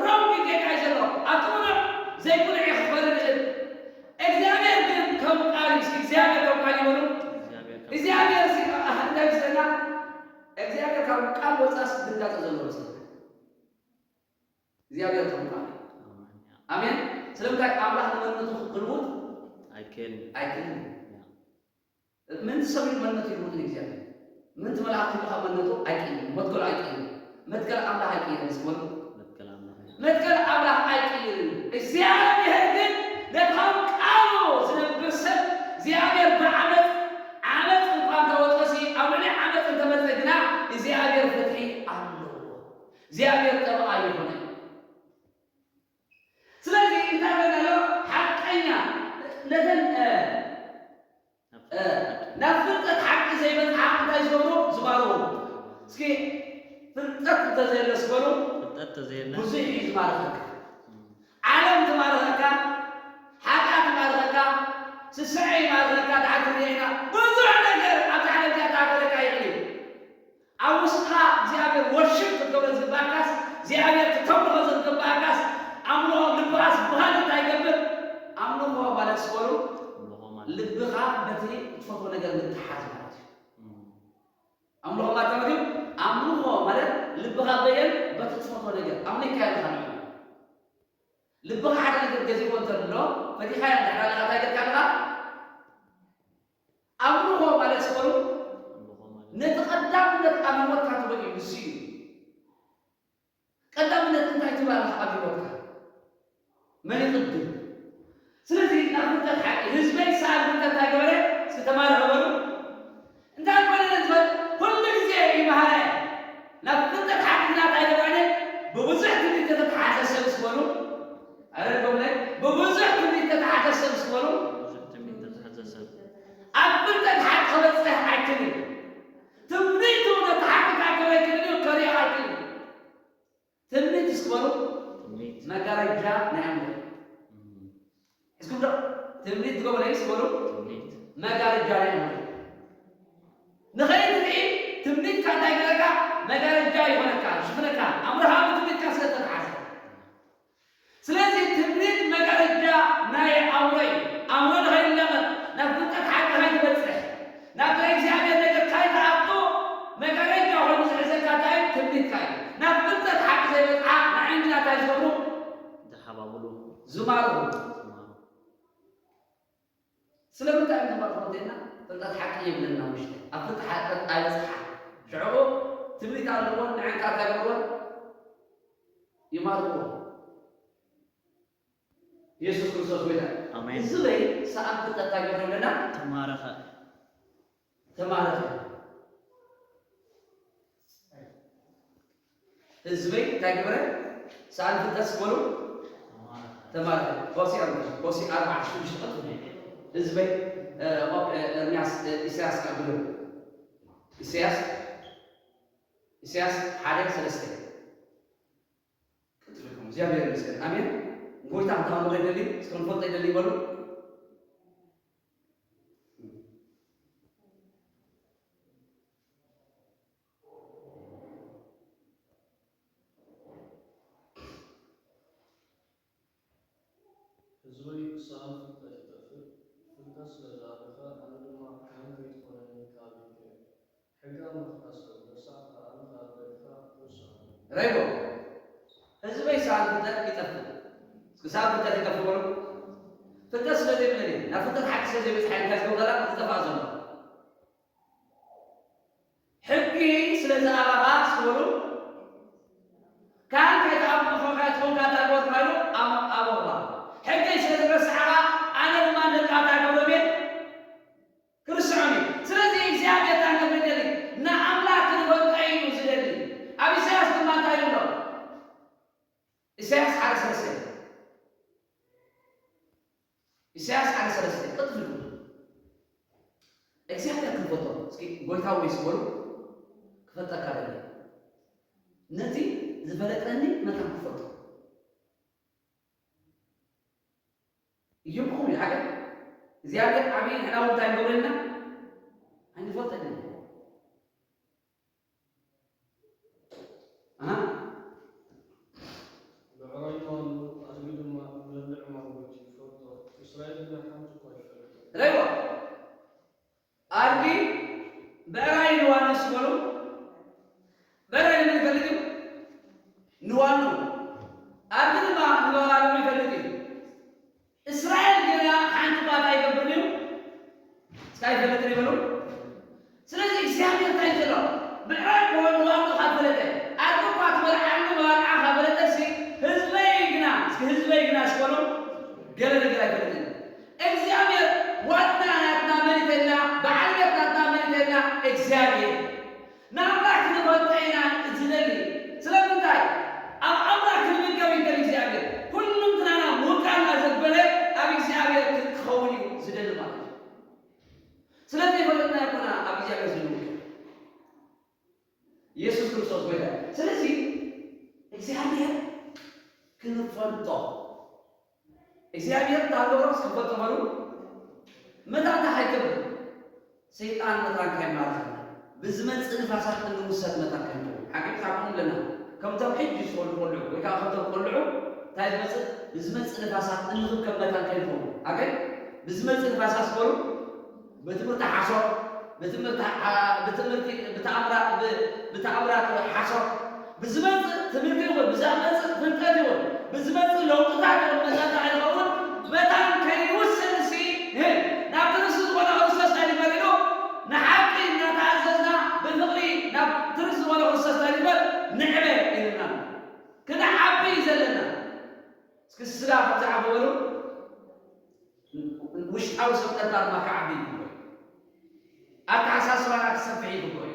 ሮንግ ጌጋ እዩ ዘሎ። ኣብቲ ቅኑዕ ዘይቅኑዕ እዩ ክፈርድ ይኽእል። እግዚኣብሔር ግን ከም ቃል እዩ። እስኪ እግዚኣብሔር ከም ቃል ይበሉ። እግዚኣብሔር ከም እግዚኣብሔር ሲ- ኣህ፣ እንታይ ምስለና? እግዚኣብሔር ካብ ቃል ወፃስ ድንጋፀ ዘሎ ምስለና። እግዚኣብሔር ከም ቃል እዩ። ኣሜን። ስለምንታይ ኣምላኽ ንመንነቱ ክልውጥ ኣይክእልን። ኣይክእልን። ምንቲ ሰብ ኢሉ መንነቱ ይልውጥ ንእግዚኣብሔር። ምንቲ መልኣኽ ኢሉ ካብ መንነቱ ኣይቅይርን። መትከሉ ኣይቅይርን። መትከል ኣምላኽ ኣይቅይርን። እስኪ በሉ። መትከል ኣምላኽ ኣይቅይርን። መትከል ኣምላኽ ኣይቅይርን። እግዚኣብሔር ግን ነቶም ቃሉ ዝነብር ሰብ እግዚኣብሔር ብዓመፅ ዓመፅ እኳ እንተወፀሲ ኣብ ልዕሊ ዓመፅ እንተመፀ ግና እግዚኣብሔር ፍትሒ ኣለዎ። እግዚኣብሔር ጠበቓ ይኾነ። ስለዚ እንታይ በለ ኣሎ? ሓቀኛ ነተን እ፣ እ፣ ናብ ፍልጠት ሓቂ ዘይበጽሓ እንታይ ዝገብሩ? ዝማርኹ። እስኪ ፍልጠት እንተዘየለ ዝበሉ ፍልጠት ተዘየለ ብዙሕ እዩ ዝማርኸካ። ዓለም ትማርኸካ፣ ሓጢኣት ትማርኸካ፣ ስስዐ ይማርኸካ። ደሓር ትሪኦ ኢና ብዙሕ ነገር ኣብዛ ዓለም እዚኣ ክማርኸካ ይኽእል እዩ። ኣብ ውሽጥኻ እግዚኣብሔር ወርሽፕ ክትገብሮ ዝግባእካስ እግዚኣብሔር ክተምልኾ ዝግባእካስ ኣምልኾ ልብኻስ ብኻልእ እንታይ ይገብር? ኣምልኾ ማለት ስበሩ ኣምልኾ ማለት ልብኻ በቲ እትፈትዎ ነገር ምትሓዝ ማለት እዩ። እም። ኣምልኾ ማለት እንታይ ማለት እዩ? ኣምልኾ ማለት ልብኻ በየን በቲ እትፈትዎ ነገር ኣምሊካዮ ኣለኻ ንዕኡ። ልብኻ ሓደ ነገር ገዚእዎ እንተሎ ፈቲኻዮ እንድሕር ኣለኻ እንታይ ጌርካ ኣለኻ? ኣምልኾ ማለት ስበሩ ኣምልኾ ማለት ነቲ ቀዳምነት ኣብ ህይወትካ ትበልዩ ንሱ እዩ። ቀዳምነት እንታይ ትብል ኣለኻ ኣብ ህይወትካ? መን ይቕድም? ስለዚ ናብ ፍልጠት ሓቂ ህዝበይ ሰኣል ፍልጠት እንታይ ገበረ? ዝተማርኸ በሉ። እንታይ ኮነ ዝበል ኩሉ ግዜ ይመሃረ። ናብ ፍልጠት ሓቂ ግና እንታይ ገበረ? ብብዙሕ ትምህርቲ ተተሓዘ ሰብ ስበሉ። ኣረ ድገሙለይ፣ ብብዙሕ ትምህርቲ ተተሓዘ ሰብ ስበሉ። ብዙሕ ትምህርቲ ተተሓዘ ሰብ። ኣብ ፍልጠት ሓቂ ክበጽሕ ኣይክእልን። ትምኒቱ ነቲ ሓቂ እንታይ ክገብር ኣይክእልን እዩ፣ ከርእዮ ኣይክእልን። ትምኒት እስኪ በሉ። ትምኒት። መጋረጃ ናይ ኣእምሮ። እም። እስኩም ዶ ትምኒት ትገብሩ እስኪ በሉ። ትምኒት። መጋረጃ ናይ ኣእምሮ። ንኸይትርኢ ትምኒትካ እንታይ ይገብረካ? መጋረጃ ይኾነካ፣ ይሽፍነካ። ኣእምሮኻ ብትምኒትካ ስለ እተተሓዘ። ስለዚ ትምኒት መጋረጃ ናይ ኣእምሮ እዩ። ኣእምሮ ንኸይለቐቕ፣ ናብ ፍልጠት ሓቂ ከይትበጽሕ፣ ናብ ናይ እግዚኣብሔር ነገር ከይትኣቱ መጋረጃ ኮይኑ ዝሕዘካ እንታይ እዩ? ትምኒትካ እዩ። ናብ ፍልጠት ሓቂ ዘይበጽሓ ንዓይንና እንታይ ዝገብሩ? ዝሓባብሉ። ዝማርኹ። ዝማርኹ። ስለምንታይ እዮም ዝማርኹ እንተኢልና፣ ፍልጠት ሓቂ የብለና ውሽጢ። ኣብ ፍልጠት ሓቂ ኣይበጽሓ። ሽዑ ትምኒት ኣለዎን ንዓይንካ እንታይ ይገብርዎን? ይማርኽዎ። የሱስ ክርስቶስ ጎይታ። ኣሜን። ህዝበይ ሰኣን ፍልጠት እንታይ ገብረ ኣለና? ተማረኸ። ተማረኸ። ህዝበይ እንታይ ገበረ? ሰኣን ፍልጠት ስበሉ። ተማረኸ። ሆሴዕ ኣሎ። ሆሴዕ ኣርባዕተ ሽዱሽተ ቀጥሉ። ህዝበይ፣ እ፣ ኦ፣ እ፣ ኤርምያስ፣ እ፣ ኢሳያስ ቀብሉ። ኢሳያስ፣ ኢሳያስ ሓደ ሰለስተ። ቀጥልኩም። እግዚኣብሔር ይመስገን። ኣሜን። ጎይታ እንታይ ክብሎ ይደሊ? እስከ ንፈልጦ ይደሊ በሉ። ህዝበይ ብሰኣን ፍልጠት ይጠፍእ፣ ስለ ዝኣበኻ ኣነ ድማ ካህን ከይትኾነኒ ካብ ኢልኩ እየ። ሕጊ ኣምላኽ ኣሰሩ፣ ንስኻ ኸኣ ንኻልእ ደቅኻ ትርስዖ። ረይቦ ህዝበይ ሰኣን ፍልጠት ይጠፍእ። እስኪ ሰኣን ፍልጠት ይጠፍእ በሉ። ፍልጠት ስለ ዘይብለኒ፣ ናብ ፍልጠት ሓቂ ስለ ዘይበጽሓ እንታይ ዝገብር ዘላ ዝጠፍኣ ዘሎ። ሕጊ ስለ ዝኣበኻ እስኪ በሉ። ካህን ከይትኣብ-፣ ከይትኾንካ እታ ግበር ተባሂሉ ኣም-፣ ኣበኻ። ሕገይ ስለ ዝረሳዕኻ ኣነ ድማ ንደቂ ኣታ ክብሎም እየ። ክርስዖም እዩ። ስለዚ እግዚኣብሔር እንታይ ክብል ይደሊ? ንኣምላኽ ክንፈልጦ እዩ ዝደሊ። ኣብ ኢሳያስ ድማ እንታይ ኣሎ? ኢሳያስ ሓደ ሰለስተ። ኢሳያስ ሓደ ሰለስተ ቅጥፍ ኢሉ እግዚኣብሔር ክንፈልጦ። እስኪ ጎይታ ወይ ስበሉ ክፈልጠካ ደሊ። ነቲ ዝፈለጠኒ መታን ክፈልጦ። እዮም ኹም ይሓደ እግዚኣብሔር ዓብዪ ንሕና እውን እንታይ ንገብረልና ኣይንፈልጠን ኢና። ኣሃ። ብዕራይ ንዋኑ ኣድጊ ድማ ንበልዕ ማንጎ እዩ ዝፈልጦ። እስራኤል ግና ሓንቲ እኳ ኣይፈልጥን። ረይዋ ኣድጊ ብዕራይ ንዋኑ ስበሉ። ብዕራይ ንመን ይፈልጥ እዩ? ንዋኑ። ኣድጊ ድማ ንባላሉ ይፈልጥ እዩ። እስራኤል ግና ሓንቲ እኳ እንታይ ይገብር እዩ? እስካ ይፈልጥ ይበሉ። ስለዚ እግዚኣብሔር እንታይ ዝሎ ብዕራይ ክኾን ንዋኑ ካብ ፈለጠ ኣድጊ እኳ ትበልዓሉ መባልዓ ካብ ፈለጠ ሲ ህዝበይ ግና እስኪ ህዝበይ ግና ስበሉ ገለ ነገር ኣይፈልጥን። እግዚኣብሔር ዋና ናትና መን ይተልና በዓል ቤት ናትና መን ይተልና እግዚኣብሔር ንኣምላኽ ክንፈልጦ ኢና ዝደሊ። ስለምንታይ? ኣብ ኣምላኽ ክንምገብ ይደሊ እግዚኣብሔር። ኩሉምትናና ምውቃልና ዘበለ ኣብ እግዚኣብሔር ክኸውን እዩ ዝደሊ ማለት እዩ። ስለ ዘይፈለጥና ይኮና ኣብ እግዚኣብሔር ዝንምገብ። ኢየሱስ ክርስቶስ ጎይታ። ስለዚ እግዚኣብሔር ክንፈልጦ እግዚኣብሔር ታሎሮስ ክፈጠመሉ መታን እንታይ ይገብር? ሰይጣን መታን ካይማርኸና ብዝመጽእ ንፋሳት እንውሰድ መታን ከንከው ሓቂ ብዛዕባኹም ኣለና። ከምቶም ሕጂ ዝፈልጡ ቆልዑ ወይ ከዓ ከምቶም ቆልዑ እንታይ ዝመጽእ ብዝመጽእ ንፋሳት እንኽብከብ መታን ከንከው ሓቂ ብዝመጽእ ንፋሳት ዝበሉ ብትምህርቲ ሓሶት ብትምህርቲ ብትምህርቲ ብተኣምራት ብተኣምራት ሓሶት ብዝመጽእ ትምህርቲ ይኹን ብዝመጽእ ፍልጠት ይኹን ብዝመጽእ ለውጥታት ይኹን መዛናዕ ንኸውን መታን ከይንውስን ሲ ናብ ክርስቶስ ዝኾነ ክርስቶስ እንታይ ንግበር ኢሉ ንሓቂ እናተኣዘዝና ብፍቕሪ ናብ ክርስቶስ ዝኾነ ክርስቶስ እንታይ ንግበር ንዕበ ኢሉና። ክንዓቢ እዩ ዘለና። እስኪ ስጋ ከም ዝዓቢ በሉ ውሽጣዊ ሰብነትና ድማ ክዓቢ ይግበሩ። ኣተሓሳስባና ክሰፍሕ ይግበሩ።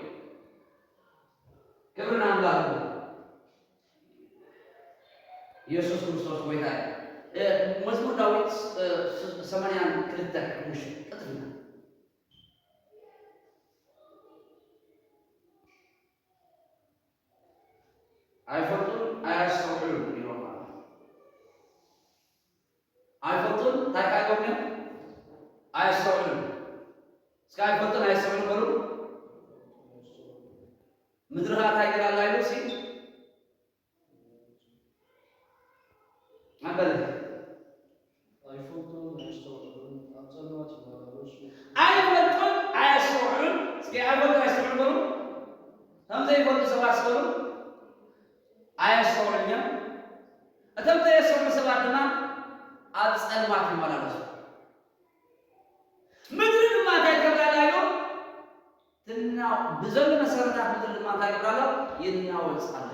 ክብሪ ንኣምላኽ ይኹን። ኢየሱስ ክርስቶስ ጎይታ እዩ። መዝሙር ዳዊት ሰማንያን ክልተ ሓሙሽተ ቅጥፍና ኣይፈልጡን ኣያስተውዕሉን ኢሎም ማለት ኣይፈልጡን እንታይ ካይቦም እዮም ኣያስተውዕሉን እስከ ኣይፈልጡን ኣያስተውዕሉን በሉ ምድርኻ እንታይ ገይራ ኣላ ኢሉ ሲ ኣበለ ኣይፈልጡን ኣያስተውዕሉን ኣብ ጸልማት ይመላለሱ ኣይፈልጡን ኣያስተውዕሉን እስከ ኣይፈልጡን ኣያስተውዕሉን በሉ ከም ዘይፈልጡ ሰባት ዝበሉ ኣየስተውዕሉን እዮም። እቶም ዘየስተውዕሉ ሰባት ድማ ኣብ ጸልማት ይመላለሱ። ምድሪ ድማ እንታይ ትገብር ኣላ ኢሉ ትናው ብዘሎ መሰረታት ምድሪ ድማ እንታይ ይገብር ኣሎ ይናወጽ ኣሎ።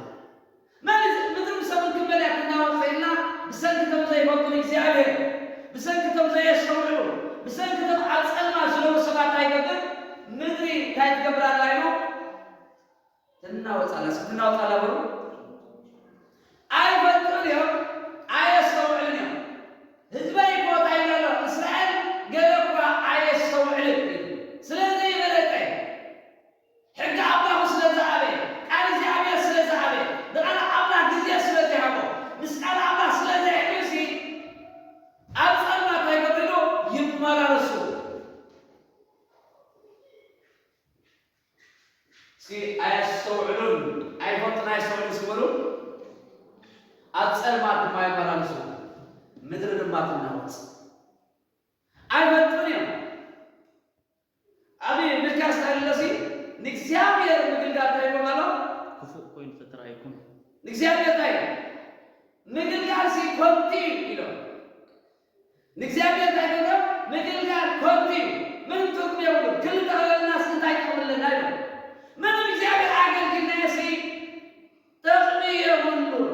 መን እዚ ምድሪ ብሰብን ክበል እያ ትናወጽ ኢልና ብሰንኪ እቶም ዘይፈልጡ ንእግዚኣብሔር ብሰንኪ እቶም ዘየስተውዕሉ ብሰንኪ እቶም ኣብ ጸልማት ዝነብሩ ሰባት እንታይ ይገብር ምድሪ እንታይ ትገብር ኣላ ኢሉ ትናወጻላ እስኪ ትናወጻላ በሉ። ኣይፈልጡን እዮም ኣየስተውዕሉን እዮም። ህዝበይ እኮ እንታይ ይብሎ ኣሎ እስራኤል ገለ እኳ ኣየስተውዕልን እዩ። ስለ ዘይበለጠ ሕጊ ኣምላኹ ስለ ዝኣበየ ቃል እግዚኣብሔር ስለ ዝኣበየ ንቃል ኣምላኽ ግዜ ስለ ዘይሃቦ ምስ ቃል ኣምላኽ ስለ ዘዕልዩሲ ኣብ ጸልማት እንታይ ይገብሩ ይመላለሱ። እስኪ ኣየስተውዕሉን ኣይፈልጡን ኣየስተውዕሉን እስኪ በሉ። ኣብ ጸልማት ድማ ይመላለሱ፣ ምድሪ ድማ ትናወጽ። ኣይፈልጡን እዮም። እግዚኣብሔር እንታይ እዩ? ምግልጋል ሲ ኮንቲ እዩ ኢሎም። ንእግዚኣብሔር እንታይ ገይሮም? ምግልጋል ኮንቲ እዩ። ምንም ትርጉም የብሉን። ክልተ ክበልናስ እንታይ ጥቕሚ ኣለና ኢሎም። ምንም እግዚኣብሔር ኣገልግልናዮ ሲ ጥቕሚ የብሉን።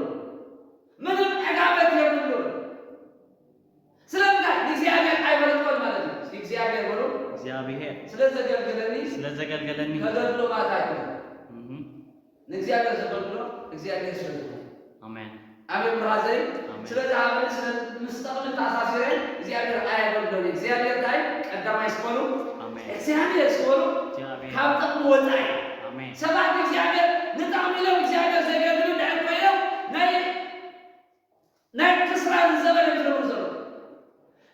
ምንም ዕጋበት የብሉን። ስለምንታይ? ንእግዚኣብሔር ኣይፈለጥዎን ማለት እዩ። እስኪ እግዚኣብሔር በሉ። እግዚኣብሔር ስለ ዘገልገለኒ ስለ ዘገልገለኒ ከገድሎ ማለት ኣይኮነን። እህ። ንእግዚኣብሔር ዘገልግሎ እግዚኣብሔር ስለ ዝኾነ። ኣሜን። ኣሜን ብራዘይ። ኣሜን። ስለዚ ሃበኒ ስለ ምስ ጠቕሚ ተኣሳሲረ እግዚኣብሔር ኣየገልግሎን። እግዚኣብሔር እንታይ? ቀዳማይ ስበሉ። ኣሜን። እግዚኣብሔር ስበሉ። እግዚኣብሔር ካብ ጥቕሚ ወፃኢ። ኣሜን። ሰባት እግዚኣብሔር ንጠቕሚ ኢሎም እግዚኣብሔር ዘገልግሉ እንድሕር ኮይኖም ናይ ናይ ክስራን ዘበን እዮም ዝነብሩ ዘለዉ።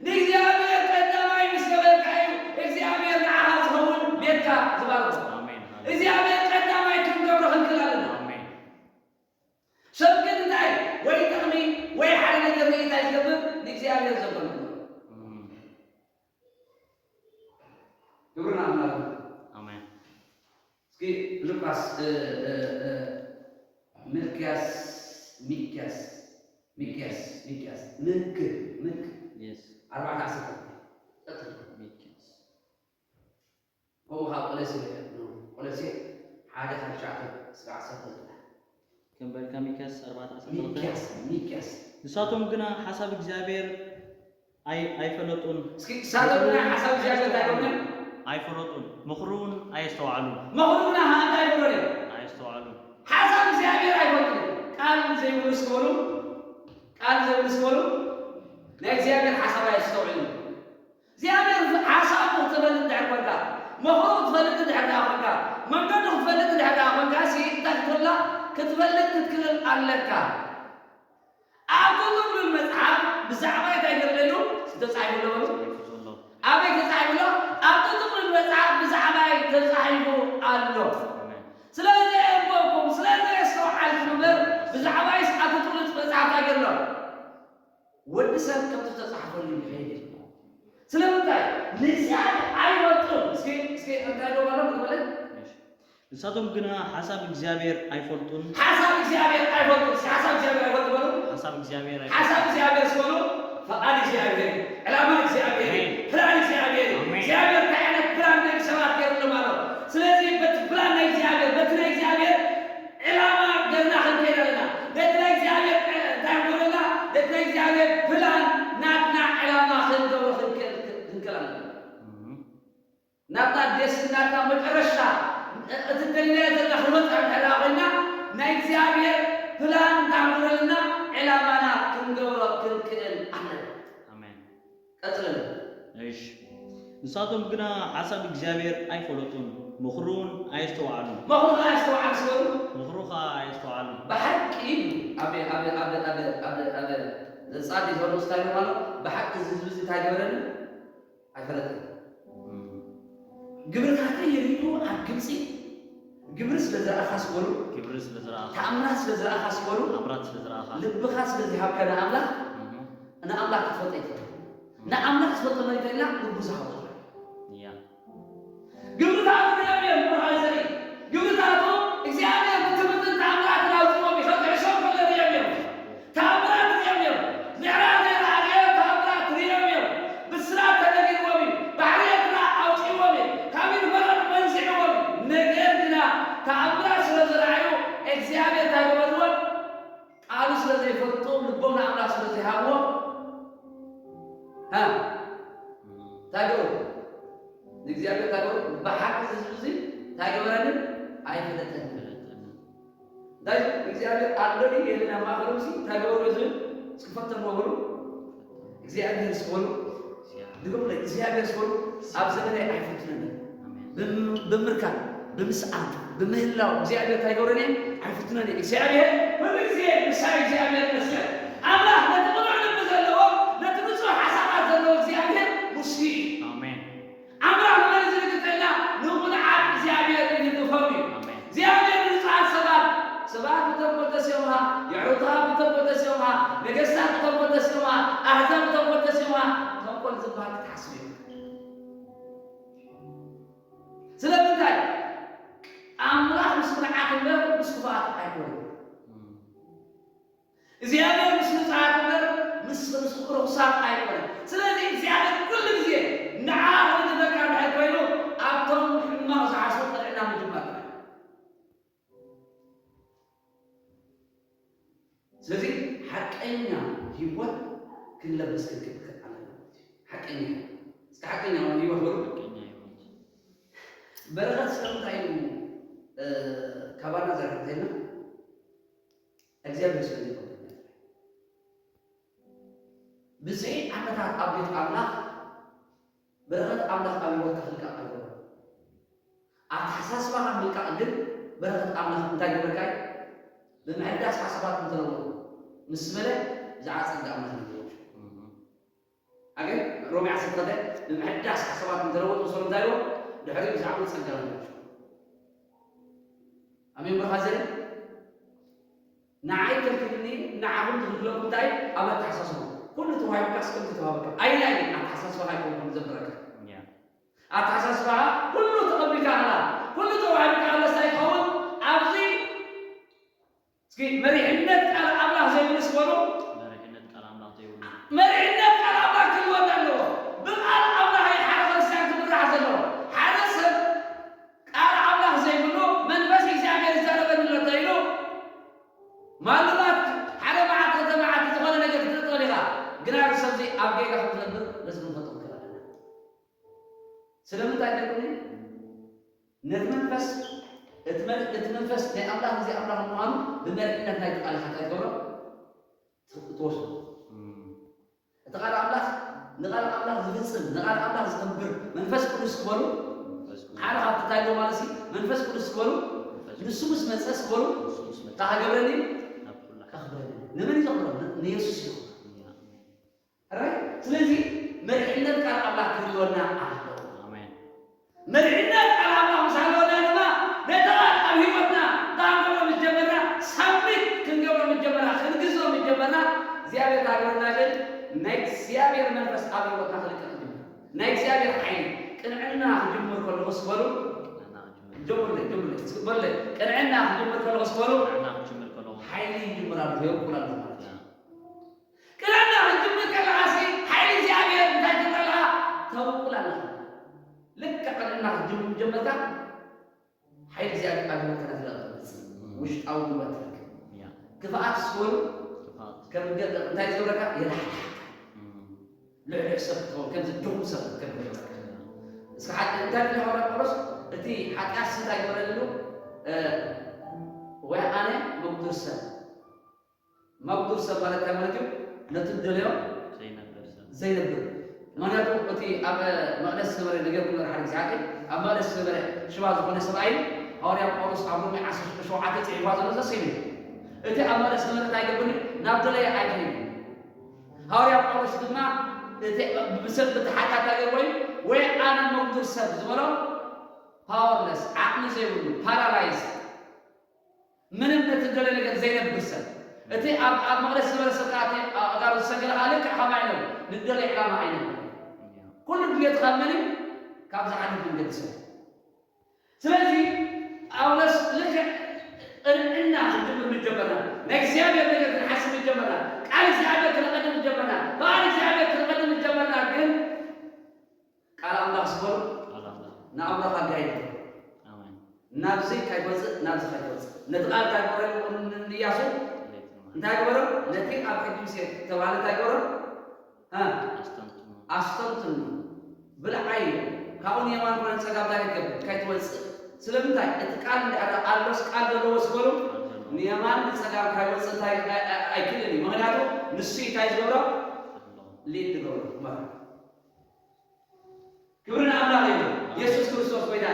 ንእግዚኣብሔር ቀዳማይ ምስ ገበርካ እዩ እግዚኣብሔር ንዓኻ ዝኸውን ቤትካ ዝባርኾ። ኣሜን። እግዚኣብሔር ቀዳማይ ክንገብሮ ክንክእል ኣለና። ኣሜን። ሰብ ግን እንታይ ወይ ጥቕሚ ወይ ሓደ ነገር ርኢታ እዩ ዝገብር ንእግዚኣብሔር ዘበሉ። እም። ክብሪ ንኣምላኽ። ኣሜን። እስኪ ሉቃስ፣ እ፣ እ፣ እ፣ ሚልክያስ፣ ሚልክያስ፣ ሚልክያስ፣ ሚልክያስ፣ ምክ፣ ምክ፣ የስ። ኣርባዕተ ዓሰርተ ክልተ። ቀጥል። ሚልክያስ። ከምኡ ኸዓ ቆሎሴ፣ ቆሎሴ ሓደ ካብ ትሽዓተ እስካብ ዓሰርተ ክልተ። ከም በልካ ሚልክያስ ኣርባዕተ ዓሰርተ ክልተ። ሚልክያስ፣ ሚልክያስ። ንሳቶም ግና ሓሳብ እግዚኣብሔር ኣይ-፣ ኣይፈለጡን። እስኪ ንሳቶም ግና ሓሳብ እግዚኣብሔር እንታይ ይብሉ? ኣይፈለጡን። ምኽሩ እውን ኣየስተውዓሉን። ምኽሩ ግና እንታይ ይብሉ እዮም? ኣየስተውዓሉን። ሓሳብ እግዚኣብሔር ኣይፈልጡን። ቃል ዘይብሉ እስኪ በሉ፣ ቃል ዘይብሉ እስኪ በሉ፣ ናይ እግዚኣብሔር ሓሳብ ኣየስተውዕሉን። እግዚኣብሔር ሓሳቡ ክትፈልጥ እንድሕር ኮንካ፣ ምኽሩ ክትፈልጥ እንድሕር ደኣ ኮንካ፣ መንገዱ ክትፈልጥ እንድሕር ደኣ ኮንካ፣ ሲ እንታይ ክትብላ ክትፈልጥ ክትክእል ኣለካ። ኣብቲ ጥቕሉል መጽሓፍ ብዛዕባ እንታይ ገለ ኣሎ? ተጻሒፉ ኣሎ በሉ። ተጻሒፉ ዘሎ። ኣበይ ተጻሒፉ ኣሎ? ኣብቲ ጥቕሉል መጽሓፍ ብዛዕባ ተጻሒፉ ኣሎ። ኣሜን። ስለዚ የንበብኩም፣ ስለዚ የስተውዓልኩም እምበር፣ ብዛዕባይስ ኣብቲ ጥቕሉል መጽሓፍ እንታይ ገለ ኣሎ? ወዲ ሰብ ከምቲ ተጻሕፈሉ ይኸይድ። ስለምንታይ? ንእግዚኣብሔር ኣይፈልጡን። እስኪ፣ እስኪ እንታይ ዶ ማለት? እሺ። ንሳቶም ግና ሓሳብ እግዚኣብሔር ኣይፈልጡን። ሓሳብ እግዚኣብሔር ኣይፈልጡን። እስኪ ሓሳብ እግዚኣብሔር ኣይፈልጡ በሉ። ሓሳብ እግዚኣብሔር ኣይፈልጡን። ሓሳብ እግዚኣብሔር ስበሉ። ፈቓድ እግዚኣብሔር እዩ። ዕላማ እግዚኣብሔር እዩ። ኣሜን። ፕላን እግዚኣብሔር እዩ። ኣሜን። እግዚኣብሔር እንታይ ዓይነት ፕላን ደቂ ሰባት ገይሩሎም ኣሎ። ስለዚ በቲ ፕላን ናይ እግዚኣብሔር፣ በቲ ናይ እግዚኣብሔር ዕላማ ገርና ክንከይድ ኣለና። ነቲ ናይ እግዚኣብሔር፣ እ፣ እንታይ ንገብረላ? ነቲ ናይ እግዚኣብሔር ፕላን ናትና ዕላማ ክንገብሮ ክንክእል፣ ክንክእል ኣለና። እም። ናብታ ደስ ናብታ መጨረሻ፣ እ፣ እቲ ደልናዮ ዘለና ክንበጽሕ እንድሕር ኮይና፣ ናይ እግዚኣብሔር ፕላን እንታይ ንገብረልና? ዕላማና ክንገብሮ ክንክእል ኣለና። ኣሜን። ቀጽለና። እሺ። ንሳቶም ግና ሓሳብ እግዚኣብሔር ኣይፈለጡን፣ ምኽሩ እውን ኣየስተውዓሉን። ምኽሩ ኸዓ ኣየስተውዓሉ ስበሉ። ምኽሩ ኸዓ ኣየስተውዓሉን። ብሓቂ እዩ። ኣብ፣ ኣብ፣ ኣብ፣ ኣብ፣ ኣብ፣ ኣብ ዘጻዲ ዘሎ ስታይ ማለት ብሓቂ እዚ ህዝቢ እዚ እንታይ ገበረኒ? ኣይፈለጠን። እም። ግብርታተይ ርኢዩ ኣብ ግብጺ ግብሪ ስለ ዝረኣኻ ስበሉ። ግብሪ ስለ ዝረኣኻ። ተኣምራት ስለ ዝረኣኻ ስበሉ። ተኣምራት ስለ ዝረኣኻ። ልብኻ ስለ ዝሃብካ ንኣምላኽ፣ እም። ንኣምላኽ ክትፈልጦ ይትኽእል። እም። ንኣምላኽ ክትፈልጦ መን ይኽእልና? ልቡ ዝሃቦ ጥራይ። ያ። ግብርታቱ ርኦም እዮም፣ ብርሃን ዘርኢ። ግብርታቱ እግዚኣብሔር ብትምህርትን ተኣምራትን ኣውፅዎም እዩ። ከም ዕሾኽ ከሎ ርኦም እዮም። ተኣምራት ርኦም እዮም። ምዕራብ ዘይረኣናዮ ተኣምራት ርኦም እዮም። ብስራት ተነጊርዎም እዩ። ባሕሪ ኤርትራ ኣውፂዎም እዩ። ካብ ኢድ ፈርዖን መንዚዕዎም እዩ። ነገር ግና ተኣምራት ስለ ዝረኣዩ እግዚኣብሔር እንታይ ገበርዎም? ቃሉ ስለ ዘይፈልጡ፣ ልቦም ንኣምላኽ ስለ ዘይሃብዎ፣ ሃ? እንታይ ገበሩ? ንእግዚኣብሔር እንታይ ገበሩ? ብሓቂ እዚ ህዝቢ እዚ እንታይ ገበረኒ? ኣይፈለጠኒ። እንታይ እዩ? እግዚኣብሔር ኣሎ ድዩ የለን ኣብ ማእከሎም ሲ? እንታይ ገበሩ እዩ ዝብል? እስኪ ፈተንዎ በሉ። እግዚኣብሔር እስኪ በሉ። ድገሙለይ፣ እግዚኣብሔር እስኪ በሉ። ኣብ ዘመነይ ኣይፈትነንን። ኣሜን። ብም-፣ ብምርካብ፣ ብምስኣን፣ ብምህላው እግዚኣብሔር እንታይ ይገብረኒ? ኣይፍትነኒ። እግዚኣብሔር ኩሉ ግዜ ምሳይ እግዚኣብሔር ይመስገን። ኣምላኽ ነቲ ቅኑዕ ልቢ ዘለዎ፣ ነቲ ንጹህ ሓሳባት ዘለዎ እግዚኣብሔር ሙሲ እዩ። ኣሜን። ኣምላኽ ንመን እዩ ዝልግስ ኢልና? ንቕኑዓት እግዚኣብሔር ይልግሶም እዩ። ኣሜን። እግዚኣብሔር ንንጹሃት ሰባት፣ ሰባት ብተንኮል ተሲኦምኻ፣ የዕሩኽትኻ ብተንኮል ተሲኦምኻ፣ ነገስታት ብተንኮል ተሲኦምኻ፣ ኣህዛብ ብተንኮል ተሲኦምኻ፣ ተንኮል ዝበሃል ክትሓስብ እዩ። ስለምንታይ? ኣምላኽ ምስ ቅኑዓት እምበር ምስ ክፉኣት ኣይኮነን። እም። እግዚኣብሔር ምስ ንጹሃት እምበር ምስ ምስ ርኹሳት ኣይኮነን። ስለዚ እግዚኣብሔር ኩሉ ግዜ ንዓ ክድግፈካ እንድሕር ኮይኑ ኣብቶም ሕማቕ ዝሓስቡ ቅንዕና ምጅማር ጥራይ። ስለዚ ሓቀኛ ህይወት ክንለብስ ክንክእል ኣለና። ሓቀኛ ህይወት። እስኪ ሓቀኛ ህይወት በሉ። ሓቀኛ ህይወት። በረኸት ስለምንታይ እዩ፣ እ፣ ካባና ዘርሕተልና? እግዚኣብሔር ስለ ዘይፈቅደልና። ብዝሒ ዓመታት ኣብ ቤት ኣምላኽ በረኸት ኣምላኽ ኣብ ህይወትካ ክልቃቕ ኣይገበሮን። ኣተሓሳስባኻ ምልቃቕ ግን በረኸት ኣምላኽ እንታይ ይገብረካ እዩ? ብምሕዳስ ሓሳባት እንተለወጡ ምስ በለ ብዛዕባ ጸጋ ኣምላኽ ይገብሮ። ኣገ ሮሜ ዓሰርተ ክልተ ብምሕዳስ ሓሳባት እንተለወጡ ምስ በለ እንታይ ይብሎ? ድሕሪኡ ብዛዕባ ጸጋ ይገብሮ። ኣሜን ብርኻ ዘይ ንዓይ ከልክልኒ ንዓኹም ዝኽልክለኩም እንታይ እዩ? ኣብ ኣተሓሳስባ ኩሉ ተዋሂብካስ ከም ዝተዋህበካ ኣይናይ ኣተሓሳስባኻ ኣይኮንኩም ዘምረካ። ኣተሓሳስባኻ ኩሉ ተቐቢልካ ኣላ ኩሉ ተዋሂብካ ኣሎስ እንታይ ይኸውን? ኣብዚ እስኪ መሪሕነት ቃል ኣምላኽ ዘይብሉ ስበሉ። መሪሕነት ቃል ኣምላኽ ዘይብሉ። መሪሕነት ቃል ኣምላኽ ክህልወና ኣለዎ። ብቃል ኣምላኽ እዩ ሓደ ክርስቲያን ክምራሕ ዘለዎ። ሓደ ሰብ ቃል ኣምላኽ ዘይብሉ መንፈስ እግዚኣብሔር ይዛረበኒ ኣሎ እንተኢሉ፣ ማሉላት ሓደ መዓልቲ ክልተ መዓልቲ ዝኾነ ነገር ክትርኢ ትኽእል ኢኻ። ግና እዚ ሰብዚ ኣብ ጌጋ ከም ዝነብር ነዚ ክንፈልጦ ክንክእል ኣለና። ስለምንታይ ደቅኒ ነቲ መንፈስ እቲ መን- እቲ መንፈስ ናይ ኣምላኽ እዚ ኣምላኽ ምዃኑ ብመሪሕነት ናይ ቃል ኢኻ እንታይ ትገብሮ? ትወስዶ። እቲ ቃል ኣምላኽ ንቃል ኣምላኽ ዝፍጽም ንቃል ኣምላኽ ዝገብር መንፈስ ቅዱስ ክበሉ ሓደ ካብቲ እንታይ ማለት ሲ መንፈስ ቅዱስ ክበሉ ንሱ ምስ መጸስ ክበሉ እንታይ ክገብረኒ? ከኽብረኒ። ንመን እዩ ዘኽብረኒ? ንየሱስ እዩ። ራይት። ስለዚ መሪሕነት ቃል ኣምላኽ ክህልወና ኣለዎ። ኣሜን። መሪሕነት ቃል ኣምላኽ ምስ ሃለወና ድማ ነቲ ቃል ኣብ ህይወትና ዳንጎሎ ምስ ጀመርና ሳብሚት ክንገብሮ ምስ ጀመርና ክንግዝኦ ምስ ጀመርና እግዚኣብሔር ታገርና ግን ናይ እግዚኣብሔር መንፈስ ኣብ ህይወትና ክልቀቕ ጀመር። ናይ እግዚኣብሔር ሓይሊ ቅንዕና ክጅምር ከለኹ ስበሉ ጀምርለይ ጀምርለይ ስበለይ ቅንዕና ክጅምር ከለኹ ስበሉ ሓይሊ ይጅምር ኣሎ የውቁል ኣሎ ማለት እዩ። ቅንዕና ክትጅምር ከለኻሲ ሓይሊ እግዚኣብሔር እንታይ ትብለልካ? ተብቁል ኣለኻ። ልክዕ ቅንዕና ክትጅምር ጀመርካ ሓይሊ እግዚኣብሔር ኣብ ህይወትካ ትረክብ። ውሽጣዊ ጉልበት ትረክብ። ክፍኣት ስበሉ እንታይ ዝገብረካ? የላሕልሓካ። ልሕልሕ ሰብ ትኸውን ከምዚ ድኹም ሰብ ከም እስኪ ሓጢኣት እንታይ ድለ ሃዋርያ ጳውሎስ እቲ ሓጢኣት ስንታይ ግበረሉ? ወይ ኣነ መጉዱር ሰብ መጉዱር ሰብ ማለት እንታይ ማለት እዩ? ነቲ ዝደለዮ ዘይነብር ሰብ። ዘይነብር። ምክንያቱ እቲ ኣብ መቕደስ ዝነበረ ነገር ክነር ሓደ ግዜ ሓቂ ኣብ መቕደስ ዝነበረ ሽባ ዝኾነ ሰብኣይ ሃዋርያ ጳውሎስ ኣብ ሮሜ ዓሰርተ ሸውዓተ ጽሒፍዋ ዘሎ ዘሰይኑ እዩ። እቲ ኣብ መቕደስ ዝነበረ እንታይ ገብር ናብ ደለየ ኣይከይድ። ሃዋርያ ጳውሎስ ድማ እቲ ብሰብ ብተሓታታ ገርዎ እዩ ወይ ኣነ መጉዱር ሰብ ዝበሎ ፓወርለስ ዓቕሚ ዘይብሉ ፓራላይዝ ምንም ነቲ ዝደለ ነገር ዘይነብር ሰብ እቲ ኣብ ኣብ መቕደስ ዝበለ ሰብ ከዓ እቲ ኣእጋሩ ዝሰገረ ከዓ ልክዕ ከማ ኣይነብር ንደለ ዕላማ ኣይነብር ኩሉ ድሌት ካብ መን እዩ ካብ ዝሓልፍ መንገዲ ሰብ ስለዚ ጳውሎስ ልክዕ ቅንዕና ክንድምር ምጀመርና ናይ እግዚኣብሔር ነገር ክንሓስብ ምጀመርና ቃል እግዚኣብሔር ክነቐድም ምጀመርና በዓል እግዚኣብሔር ክነቐድም ምጀመርና ግን ቃል ኣምላኽ ዝበሉ ንኣምላኽ ኣጋይድ ናብዚ ካይትወፅእ ናብዚ ካይትወፅእ ነቲ ቃል እንታይ ግበረሉ ንእያሱ እንታይ ግበረሉ ነቲ ኣብ ሕጊ ሙሴ ተባህለ እንታይ ግበረሉ ኣስተንትኑ ብልዓዮ ካብኡ ንየማን ኮነ ንፀጋም እንታይ ገብር ካይትወፅእ ስለምንታይ እቲ ቃል እንድሕር ኣሎስ ቃል ዘለዎ ዝበሉ ንየማን ንፀጋም ካይወፅእ እንታይ ኣይክልን እዩ ምክንያቱ ንሱ እንታይ ዝገብሮ ሊድ ዝገብሮ ክብሪ ንኣምላኽ ይኹን። የሱስ ክርስቶስ ጎይታ።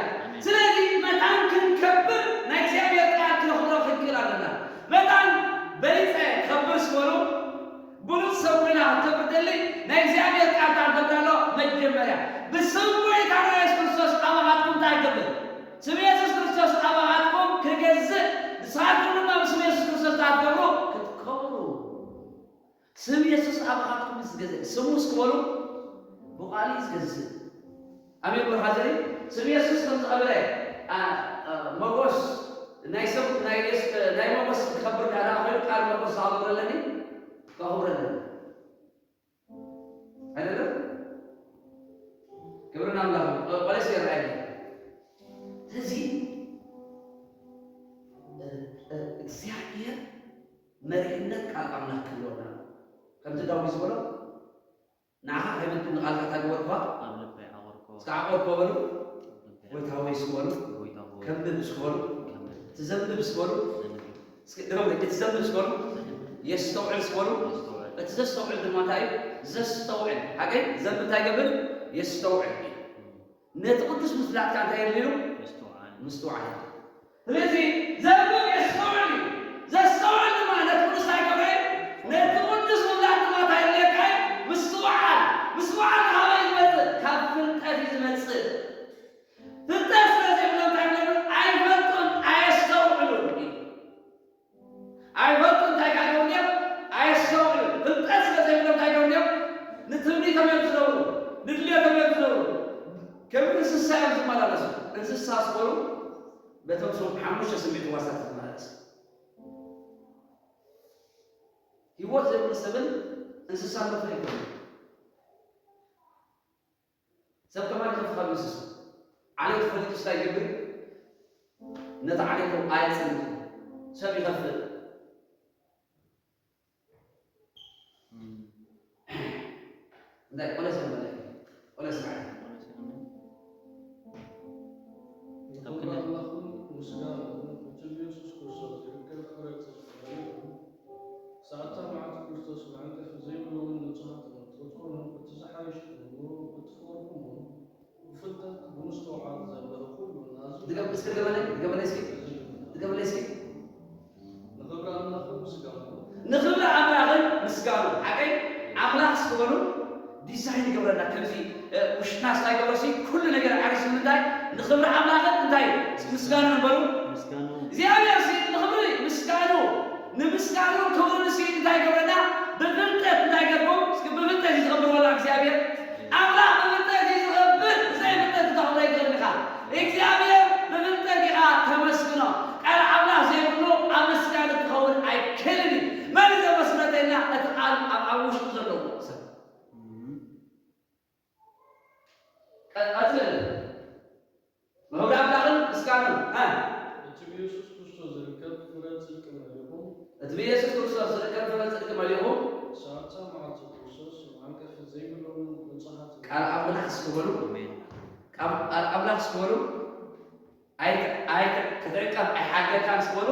ስለዚ መታን ክንከብር ናይ እግዚኣብሔር ቃል ክነኽብሮ ክንክእል ኣለና። መታን በሊፀ ከብር ስበሉ ብሉፅ ሰብ ኮይና ክትከብር ደሊ ናይ እግዚኣብሔር ቃል ታንከብር ኣሎ መጀመርያ ብስም ጎይታና የሱስ ክርስቶስ ኣባኻትኩም እንታይ ይገብር? ስም የሱስ ክርስቶስ ኣባኻትኩም ክገዝእ ንስኻትኩም ድማ ብስም የሱስ ክርስቶስ ታትገብሩ ክትከብሩ ስም የሱስ ኣባኻትኩም እዩ ዝገዝእ። ስሙ እስኪ በሉ ብቓሉ እዩ ዝገዝእ። ኣሜን በሉ ሓዘሪ ስም የሱስ ከም ዝቐብረ መጎስ ናይ ሰብ ናይ የሱስ ናይ መጎስ ክኸብር ዳዳ ኮይኑ ቃል መጎስ ዝሃበረ ኣለኒ ከኽብረና። ኣይደለም? ክብሪ ንኣምላኽ። ቆ-፣ ቆለስ ይረኣየኒ። ስለዚ፣ እ፣ እ፣ እግዚኣብሔር መሪሕነት ቃል ኣምላኽ ክህልወና። ከምቲ ዳዊት ዝበሎ፣ ንዓኻ ከይበድል ንቓልካ እንታይ ግበርኳ? ኣብ ልበይ ዓቐርኮ። እስከ ዓቐርኮ በሉ። ኣብ ልበይ ጎይታ ሆይ እስኪ በሉ። ጎይታ ሆይ። ከንብብ እስኪ በሉ። ከንብብ። ትዘንብብ እስኪ በሉ። ዘንብብ። እስኪ ድገሙ፣ እቲ ዘንብብ እስኪ በሉ። ዘንብብ። የስተውዕል እስኪ በሉ። የስተውዕል። እቲ ዘስተውዕል ድማ እንታይ እዩ? ዘስተውዕል። ሓቀይ ዘንብብ እንታይ ይገብር? የስተውዕል። እም። ነቲ ቅዱስ ምፍላጥካ እንታይ የድልዩ? ምስትውዓል። ምስትውዓል። ስለዚ ዘንብብ የስተውዕል እዩ። ዘስተውዕል ድማ ነቲ ቅዱስ እንታይ ይገብሮ እዩ? ነቲ ቅዱስ ምፍላጥ ድማ እንታይ የድልየካ እዩ? ምስትውዓል። ምስትውዓል ካበይ ዝመጽእ? ካብ ፍልጠት እዩ ዝመጽእ። ፍልጠት ስለ ዘይብሎም እንታይ ይብለሉ? ኣይፈልጡን፣ ኣየስተውዕሉን እዩ። ኣይፈልጡ እንታይ ካልኦም እዮም? ኣየስተውዕሉ። ፍልጠት ስለ ዘይብሎም እንታይ ገይሮም እዮም? ንትምኒቶም እዮም ዝነብሩ፣ ንድልየቶም እዮም ዝነብሩ። ከም እንስሳ እዮም ዝመላለሱ። እንስሳ ስበሉ በቶም ስም-፣ ሓሙሽተ ስምዒት ህዋሳት ዝመላለስ። ህይወት ዘይብሉ ሰብን እንስሳን መፍለይ ይኮኑ። ሰብ ከማን ይኸፍእ ካብ እንስሳ። ዓሌት ፈሊጡ እንታይ ይገብር? ነቲ ዓሌቱ ኣየጽንቱ። ሰብ ይኸፍእ። እም። እንታይ ቆለስ ይበለ? ቆለስ ማለት። ቆለስ ይበለ። ይኹን ኣምላኽን ምስጋንኡን እቲ ብየሱስ ክርስቶስ ዝርከብ ፍረ ጽድቂ መሊኡ፣ ሰዓታ መዓልቲ ክርስቶስ መዓንቀፊ ዘይብሎምን ንጹሃትን ክትኮኑ፣ እቲ ዝሓይሽ ክትነብሩ፣ እቲ ፍቕርኹም እውን ብፍልጠት ብምስትውዓል ዘበለ ኩሉ ናዙ ድገም-፣ እስኪ ድገመለይ፣ ድገመለይ እስኪ። ድገመለይ እስኪ። ንኽብሪ ኣምላኽን ምስጋንኡ። ንኽብሪ ኣምላኽን ምስጋኑ። ሓቀይ ኣምላኽ እስኪ በሉ ዲዛይን ይገብረና። ከምዚ፣ እ፣ ውሽጥና ስታይ ገብረሲ ኩሉ ነገር ዓሪሱ ንምንታይ? ንኽብሪ ኣምላኽን እንታይ? ምስጋኑ ንበሉ። ምስጋኑ። እግዚኣብሔር ሲ ንኽብሪ ምስጋኑ፣ ንምስጋኑ ክብሪ ሲ እንታይ ይገብረና? ብፍልጠት እንታይ ይገብሮ? እስኪ ብፍልጠት እዩ ዝኸብር ወላ እግዚኣብሔር። ኣምላኽ ብፍልጠት እዩ ዝኸብር፣ ብዘይ ፍልጠት ክተኽብሮ ኣይትኽእልን ኢኻ። እግዚኣብሔር ብፍልጠት ኢኻ ተመስግኖ። ቃል ኣምላኽ ዘይብሉ ኣመስጋኒ ክኸውን ኣይክእልን እዩ። መን እዩ ዘመስግነተና? እቲ ቃል ኣብ፣ ኣብ ውሽጡ ዘለዎ ሰብ። እም። ቀ-፣ ቀጽል። ንኽብሪ ኣምላኽን ምስጋኑን፣ እ። እቲ ብየሱስ ክርስቶስ ዝርከብ ፍረ ጽድቂ መሊኹም። እቲ ብየሱስ ክርስቶስ ዝርከብ ፍረ ጽድቂ መሊኹም። ሰዓታ መዓልቲ ክርስቶስ መዓንቀፊ ዘይብሎምን ንጹሃትን። ቃል ኣምላኽ እስኪ በሉ። ኣሜን። ቃል፣ ቃል ኣምላኽ እስኪ በሉ። ኣይ-፣ ኣይ-፣ ክትዕንቀፍ ኣይሓገካን እስኪ በሉ።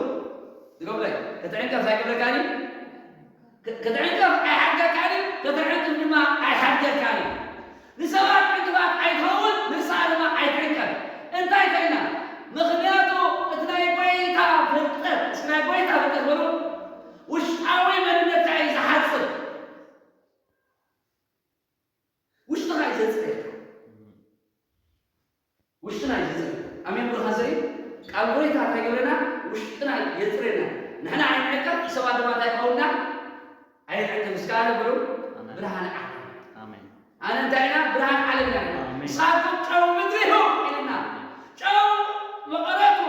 ድገሙለይ። ክትዕንቀፍ ኣይገብረካን እዩ። ክ-፣ ክትዕንቀፍ ኣይሓገካን እዩ፣ ከተዕንቅፍ ድማ ኣይሓገካን እዩ። ንሰባት ዕንቅፋት ኣይትኸውን፣ ንስኻ ድማ ኣይትዕንቀፍ። እንታይ ኮይና? ምኽንያቱ እቲ ናይ ጐይታ ፍልጠት፣ እስኪ ናይ ጐይታ ፍልጠት በሉ፣ ውሽጣዊ መንነትካ እዩ ዝሓጽብ። ውሽጥኻ እዩ ዘጽርየካ። ውሽጥና እዩ ዘጽርየና። ኣሜን ብሩኻት ዘርኢ ቃል ጐይታ እንታይ ይገብረና? ውሽጥና የጽርየና። ንሕና ኣይንዕቀብ፣ ሰባት ድማ እንታይ ይኸውንና? ኣይንዕቀብ። እስከ ኣነ ብሉ ኣነ። ብርሃን ዓለም። ኣሜን። ኣነ እንታይ ኢና? ብርሃን ዓለም ኢና። ኣሜን። ንስኻትኩም ጨው ምድሪ ኢኹም ኢልና። ጨው መቐረቱ፣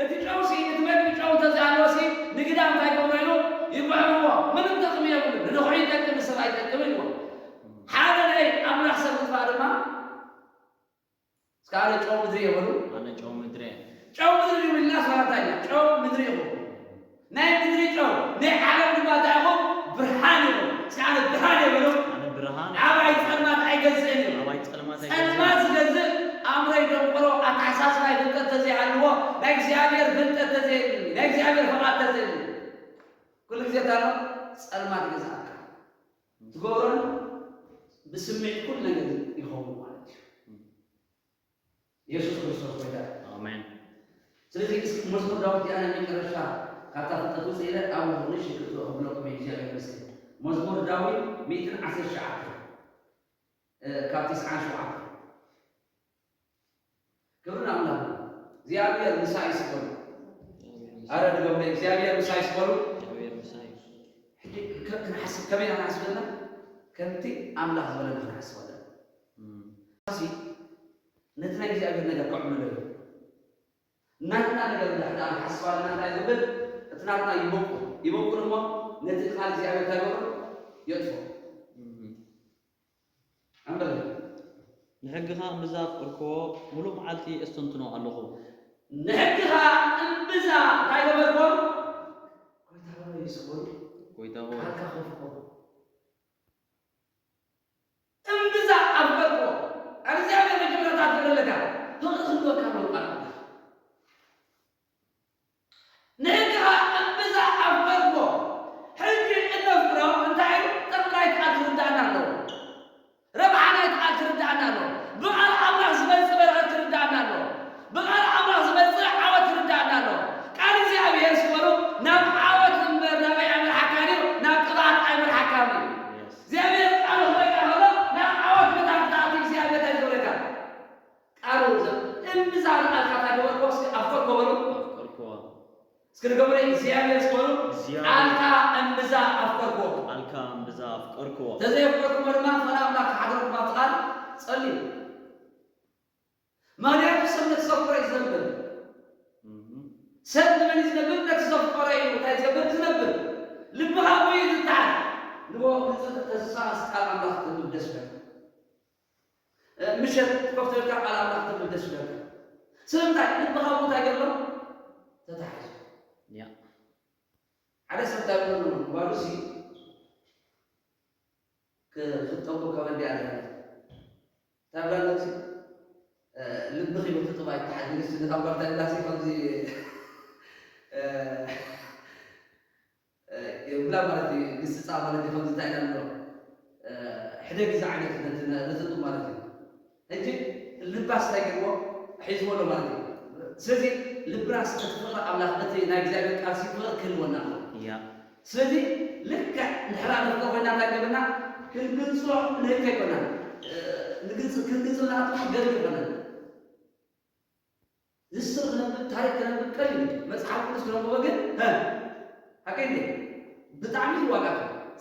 እቲ ጨው ሲ፣ እቲ መግቢ ጨው እንተዘይሃለዎ ሲ፣ ንግዳም እንታይ ይገብሮ ኢሉ? ይጉሕፍዎ። ምንም ጥቕሚ የብሉን። ንድኹዒ ይጠቅም፣ ንሰብ ኣይጠቅምን ኢልዎ። ሓደ ናይ ኣምላኽ ሰብ ክጥፋእ ድማ እስከ ኣነ ጨው ምድሪ እየ በሉ። ኣነ ጨው ምድሪ እየ። ጨው ምድሪ ድዩ ኢልና ሰላምታ ኢና። ጨው ምድሪ ኢኹም። ናይ ምድሪ ጨው፣ ናይ ዓለም ድማ እንታይ ኢኹም? ብርሃን ኢኹም። እስከ ኣነ ብርሃን እየ በሉ። ኣነ ብርሃን እየ። ኣባይ ጸልማት ኣይገዝእን እዩ። ኣባይ ጸልማት ኣይገዝእን። ጸልማት ዝገዝእ ኣእምሮ ይደንቆሮ፣ ኣተሓሳስባ ፍልጠት ተዘይሃልዎ፣ ናይ እግዚኣብሔር ፍልጠት ተዘይህልኒ፣ ናይ እግዚኣብሔር ፍቓድ ተዘይህልኒ፣ ኩሉ ግዜ እንታይ ኣሎ? ጸልማት ይገዝኣካ። ትገብሮን ብስምዒት ኩሉ ነገር ይኸውን ማለት እዩ። የሱስ ክርስቶስ ጐይታ እዩ። ኣሜን። ስለዚ እስኪ መዝሙር ዳዊት እዚኣ ናይ መጨረሻ ካብታ ፍልጠት ውፅእ ኢለ ኣብኡ ንእሽተይ ክእትዎ ከብለኩም እየ። እግዚኣብሔር ይመስገን። መዝሙር ዳዊት ሚእትን ዓሰርተ ትሽዓተ፣ እ፣ ካብ ተስዓን ሸውዓተን። ክብሪ ንኣምላኽ። እግዚኣብሔር ምሳይ እስኪ በሉ። ኣረ ድገሙለይ፣ እግዚኣብሔር ምሳይ እስኪ በሉ። እግዚኣብሔር ምሳይ። ሕጂ ከ-፣ ክንሓስብ ከመይ ኢና ክንሓስብ ዘለና? ከምቲ ኣምላኽ ዝበለና ክንሓስብ ኣለና። እም። እዚ ነቲ ናይ እግዚኣብሔር ነገር ከዕብልሎ እዩ። ናትና ነገር እንድሕር ደኣ ንሓስብ ኣለና እንታይ ዝብል? እቲ ናትና ይበቁር። ይበቁር እሞ ነቲ ቃል እግዚኣብሔር እንታይ ይገብሮ? የጥፎ። እም። ኣንበል። ንሕግኻ እምብዛ ኣፍቀርክዎ፣ ምሉእ መዓልቲ እስተንትኖ ኣለኹ። ንሕግኻ እምብዛ እንታይ ገበርክዎ? ጎይታ ሆይ ስኹር ጎይታ ሆይ ቃልካ ከፍቆ እምብዛ ኣፍቀርክዎ። እግዚኣብሔር መጀመርታ ትብለለካ ፍቕሪ ክህልወካ ኣለዎ ቃል ኣምላኽ። ንሕግኻ እምብዛ ኣፍቀርክዎ። ሕጂ እነፍቅሮ እንታይ እዩ? ጥቕሚ ናይቲ ቃል ክርዳእና ኣለዎ። ረብሓ ናይቲ ቃል ክርዳእና ኣለዎ። ብቃል ኣምላኽ ዝመጽእ በረኸት ክርዳእና ኣለዎ። ብቃል ኣምላኽ ዝመጽእ ዓወት ክርዳእና ኣለዎ። ቃል እግዚኣብሔር ስበሉ ናብ ዓወት እምበር ናበይ ኣይመርሓካን እዩ? ናብ ጥፍኣት ኣይመርሓካን እዩ። እግዚኣብሔር ቃል ክበካ ከሎ ናብ ዓወት መታን ክትኣቱ እግዚኣብሔር እንታይ ዝገብረካ? ቃሉ ዘ- እምብዛ ንቃልካ እንታይ ገበርክዎ? እስኪ ኣፍቀርክዎ በሉ። ኣፍቀርክዎ። እስኪ ንገምረ እግዚኣብሔር ስበሉ። እግዚኣብሔር ቃልካ እምብዛ ኣፍቀርክዎ። ቃልካ እምብዛ ኣፍቀርክዎ። ተዘየፍቀርክዎ ድማ ፈላ ኣምላኽ ክሓድረኩም ኣብቲ ቃል ጸልዩ። ምኽንያቱ ሰብ ነቲ ዘፍቀሮ እዩ ዝነብር። እም። ሰብ ንመን እዩ ዝነብር? ነቲ ዘፍቀሮ እዩ እንታይ ዝገብር? ዝነብር። ልብኻ እኮ እዩ ዝተሓዝ። ንጎ ንጽብሕ ተስፋ ቃል ኣምላኽ ትንብብ ደስ ይበል። እ፣ ምሸት ኮፍ ትብል ቃል ኣምላኽ ትንብብ ደስ ይበል። ስለምንታይ? ልብኻ እኮ እንታይ ገሎ? ተታሒዙ። ያ። ሓደ ሰብ እንታይ ብሎ ጓሉ ሲ ክጠቡ ካብ እንዲያ ኣለና። እንታይ ብላ ኣለሲ? እ፣ ልብኺ ብትጥባ ይተሓዝ። ንግስቲ ንታ ጓል እንታይ ብላ ሲ ከምዚ፣ እ፣ እ፣ ብላ ማለት እዩ። ግስጻ ማለት እዩ። ከምዚ እንታይ ኢላ ኣሎ? እ፣ ሕደግ እዚ ዓይነት ነቲ ነ-፣ ነቲ ጡብ ማለት እዩ። ሕጂ ልባስ እንታይ ገይርዎ? ሒዝዎ ኣሎ ማለት እዩ። ስለዚ ልብናስ እቲ ፍቕሪ ኣምላኽ፣ እቲ ናይ እግዚኣብሔር ቃልሲ ፍቕሪ ክህልወና ኣለዎ። ያ። ስለዚ ልክዕ እንድሕር ነፍቅሮ ኮይና እንታይ ገበና? ክንግንጽሎ ንህግ ኣይኮናን። እ፣ ንግንጽ-፣ ክንግንጽል ንኣትዎ ገድሊ ይኮነን። ሂስትሪ ክነንብብ፣ ታሪክ ክነንብብ ቀሊል እዩ። መጽሓፍ ቅዱስ ክነንብቦ ግን፣ ሀ፣ ሓቀይ እንዴ? ብጣዕሚ እዩ ዋጋ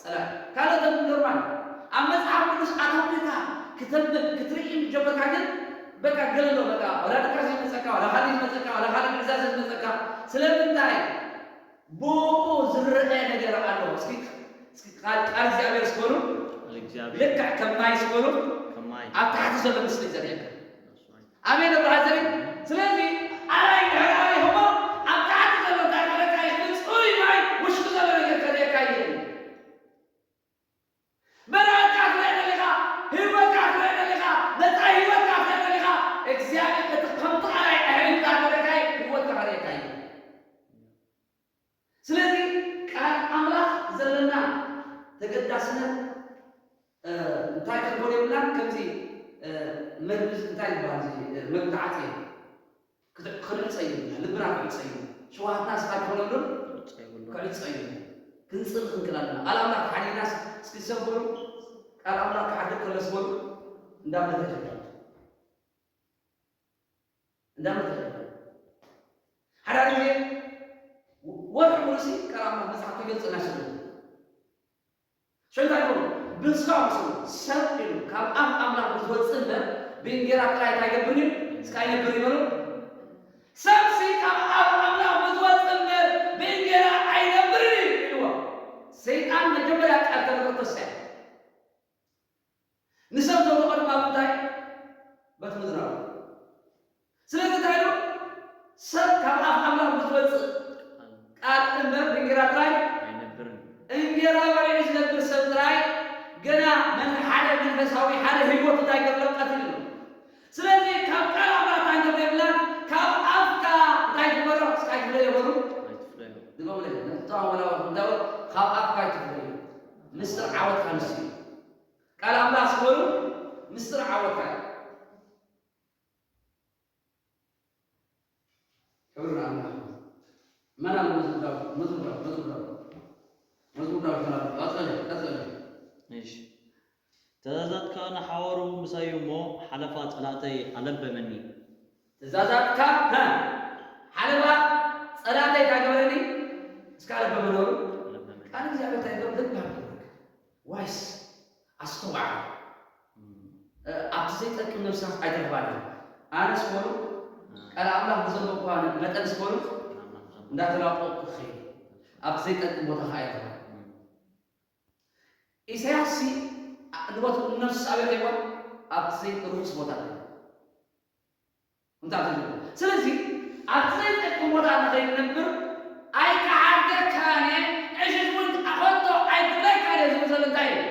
ጸላኢ። ካልኦት ተንብብ ኖርማል። ኣብ መጽሓፍ ቅዱስ ኣተኩርካ ክተንብብ፣ ክትርኢ ምስ ጀመርካ ግን፣ በቃ ገለ ኣሎ፣ በቃ፣ ወላ ድቃስ ይመጸካ፣ ወላ ካልእ ይመጸካ፣ ወላ ካልእ ምዕዛዘ ይመጸካ። ስለምንታይ? ብኡ ዝረአ ነገር ኣሎ። እስኪ፣ እስኪ ቃል፣ ቃል እግዚኣብሔር እስኪ በሉ። እግዚኣብሔር ልክዕ ከም ማይ እስኪ በሉ። ከም ማይ ኣብ ታሕቲ ዘሎ ምስሊ ዘርእየካ። That's right. ኣሜን፣ ብርሃን ዘርኢ። ስለዚ ኣራይ ድሕሪ ኣራይ ህቦ ኣብ ታሕቲ ዘሎ እንታይ ክረካ ይኽእል? ጽሩይ ማይ ውሽጢ ዘሎ ነገር ከርእየካ ይኽእል። በረኸትካ ትርኢ ደሊኻ፣ ህይወትካ ትርኢ ደሊኻ፣ መጻኢ ህይወትካ ትርኢ ደሊኻ፣ እግዚኣብሔር እቲ ከምቲ ኣራይ ኣሕሊፍካ ከርእየካ ህይወትካ ከርእየካ ይኽእል። ስለዚ ቃል ኣምላኽ ዘለና ተገዳስነት፣ እ፣ እንታይ ክንኮን የብልናን። ከምዚ፣ እ፣ መግቢ እንታይ ዝበሃል እዚ፣ እ፣ መግቢ ተዓጽየ ክት-፣ ክንዕጸ የብልና። ልብና ክዕጸ እዩ። ሸዋትና ስኻ ክኾነሉ ክዕጸ የብሉን። ክዕጸ እዩ። ክንጽል ክንክል ኣለና። ቃል ኣምላኽ ተሓዲግናስ እስኪ ሰብ በሉ፣ ቃል ኣምላኽ ክሓድግ ከለስ በሉ እንዳመተ ጀመረ። እንዳመተ ጀመረ። ሓደ ግዜ ወርሒ ሙሉሲ ቃል ኣምላኽ መጽሓፍ ክገልጽ እናሸለ ሽንታይ በሉ፣ ብስኻ ምስሉ ሰብ ኢሉ ካብ ኣፍ ኣምላኽ ብዝወጽእ እምበር ብእንጌራ ጥራይ እንታይ ይገብር እዩ? እስካ ይነብር ይበሉ። ሰብሲ ካብ ኣፍ ኣምላኽ ብዝወጽእ እምበር ብእንጌራ ኣይነብርን እዩ ኢልዎ። ሰይጣን መጀመርያ ቃል ተረፈቶ እሳ እያ። ንሰብ ዘውደቖ ድማ ብምንታይ? በቲ ምድራዊ። ስለዚ እንታይ ኢሉ? ሰብ ካብ ኣፍ ኣምላኽ ብዝወጽእ ቃል እምበር ብእንጌራ ጥራይ ኣይነብርን። እንጌራ በሊዑ ዝነብር ሰብ ጥራይ ገና መን-፣ ሓደ መንፈሳዊ ሓደ ህይወት እንታይ ገሎ ቀትል ኣሎ። ስለዚ ካብ ቃል ኣምላኽ እንታይ ንረክብ የብልና፣ ካብ ኣፍካ እንታይ ትግበሮ? እስካ ኣይትፍለዮ በሉ። ኣይትፍለዮ። ድገሙለይ። ነቲ ተዋወላ እንዳበሉ ካብ ኣፍካ ኣይትፍለዮ። ምስጢር ዓወትካ ንሱ እዩ። ቃል ኣምላኽ ዝበሉ ምስጢር ዓወትካ እዩ። ክብሪ ንኣምላኽ። መን ኣሎ መዝሙር ዳዊት? መዝሙር ዳዊት፣ መዝሙር ዳዊት። መዝሙር ዳዊት መን ኣሎ? ቀጽለ፣ ቀጽለ። እሺ። ትእዛዛትካ ንሓዋሩ ምሳይ እሞ ሓለፋ ጸላእተይ ኣለበመኒ። ትእዛዛትካ፣ ሀ፣ ሓለፋ ጸላእተይ እንታይ ገበረኒ? እስካ ኣለበመኒ በሉ። ኣለበመኒ። ቃል እግዚኣብሔር እንታይ ገበረ? ልብ ሃበኒ። ዋይስ፣ ኣስተውዓል። እም። እ፣ ኣብቲ ዘይጠቅም ነብስኻ ኣይተርፋን ኢኻ። ኣነ ስኮኑ ቃል ኣምላኽ ብዘንበብኳ መጠን ስኮኑ እንዳተላቀቕኩ ክኸይድ ኣብቲ ዘይጠቅም ቦታ ከዓ ኣይተርፋን። እም። ኢሳያስ ሲ ንቦት ነፍሱ ኣበይ ከይዋ ኣብቲ ርኩስ ቦታ እንታይ ትብሉ? ስለዚ ኣብቲ ዘይጠቅም ቦታ ንኸይንነብር ኣይከሓድገካን እየ፣ ዕሽሽ እውን ኣኸቶ ኣይትብለካን እየ ዝብል ዘሎ እንታይ እዩ?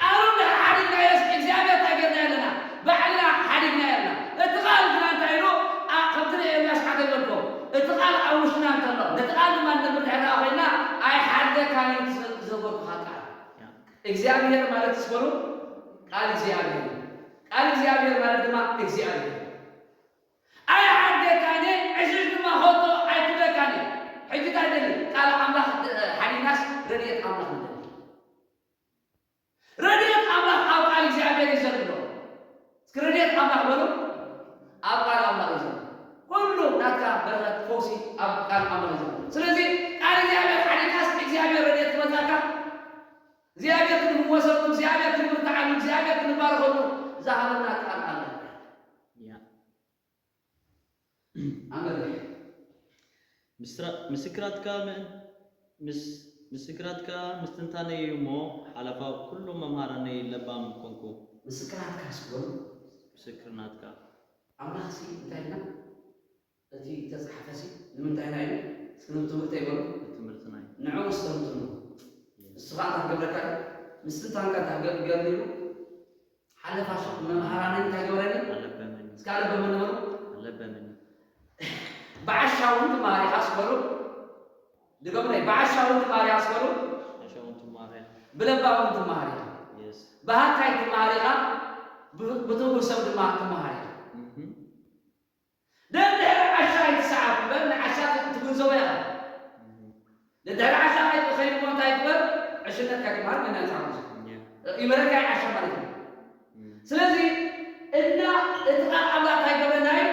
ቃሉ እንድሕር ሓዲግናዮስ እግዚኣብሔር እንታይ ጌርና ኣለና? ባዕልና ሓዲግና ኣለና። እቲ ቃል ግና እንታይ ኢሉ? ኣ- ከምቲ ንኤርምያስ ሓገዝ በልኮ፣ እቲ ቃል ኣብ ውሽጥና እንተሎ ነቲ ቃል ድማ ንነብር ድሕር ኮይና ኣይሓድገካን እዩ ዝዘጎርኩኻ ቃል። እግዚኣብሔር ማለት ስበሉ ቃል እግዚኣብሔር እዩ። ቃል እግዚኣብሔር ማለት ድማ እግዚኣብሔር። ኣይሓድገካን እየ፣ ዕሽሽ ድማ ኸቶ ኣይትብለካን እየ። ሕጂ እንታይ ደሊ? ቃል ኣምላኽ ሓዲናስ ረድኤት ኣምላኽ ንደሊ። ረድኤት ኣምላኽ ኣብ ቃል እግዚኣብሔር እዩ ዘሎ። እስኪ ረድኤት ኣምላኽ በሉ፣ ኣብ ቃል ኣምላኽ እዩ ዘሎ። ኩሉ ናትካ በረኸት ፈውሲ ኣብ ቃል ኣምላኽ እዩ ዘሎ። ስለዚ ቃል እግዚኣብሔር ሓዲናስ እግዚኣብሔር ረድኤት ክመጻካ፣ እግዚኣብሔር ክንፍወሰሉ፣ እግዚኣብሔር ክንብርትዓሉ፣ እግዚኣብሔር ክንባረኸሉ ዝሃበና ቃል ኣለ። ያ ኣመን። ምስራ- ምስክራትካ ምእን- ምስ- ምስክራትካ ምስትንታነይ እዩ እሞ ሓለፋ ኩሎም መምሃራነይ ለባም ኮንኩ። ምስክራትካ ስበሉ ምስክር ናትካ ኣምላኽ ሲ እንታይ ኢልና እቲ ዝተጻሕፈ ሲ ንምንታይ ኢና ኢሉ እስኪ ንትምህርተይ በሉ ትምህርትና እዩ። ንዕኡ ስተምትኑ እሱ ከዓ እንታይ ክገብረካ እዩ? ምስትንታንካ እንታይ ክገብር ኢሉ ሓለፋ ሸኹ መምሃራነይ እንታይ ገበረኒ ኣለበመኒ እስኪ ኣለበመኒ በሉ ኣለበመኒ ብዓሻ እውን ትመሃር ኢኻ ስበሉ ድገሙለይ ብዓሻ እውን ትመሃር ኢኻ ስበሉ ኣሻውን ትማርያ ብለባ እውን ትመሃር ኢኻ የስ ብሃካይ ትመሃር ኢኻ ብ- ብትጉህ ሰብ ድማ ትመሃር ኢኻ እህ ደድሕሪ ዓሻ ኣይትሰዓብ እምበር ንዓሻ ትግንዘቦ ኢኻ ደድሕሪ ዓሻ ከይድሞ እንታይ ትበል ዕሽነትካ ትመሃር መና ይፃዕሙ ያ ይመረካ ዓሻ ማለት እዩ እም ስለዚ እና እቲ ቃል ኣምላኽ እንታይ ገብረና እዩ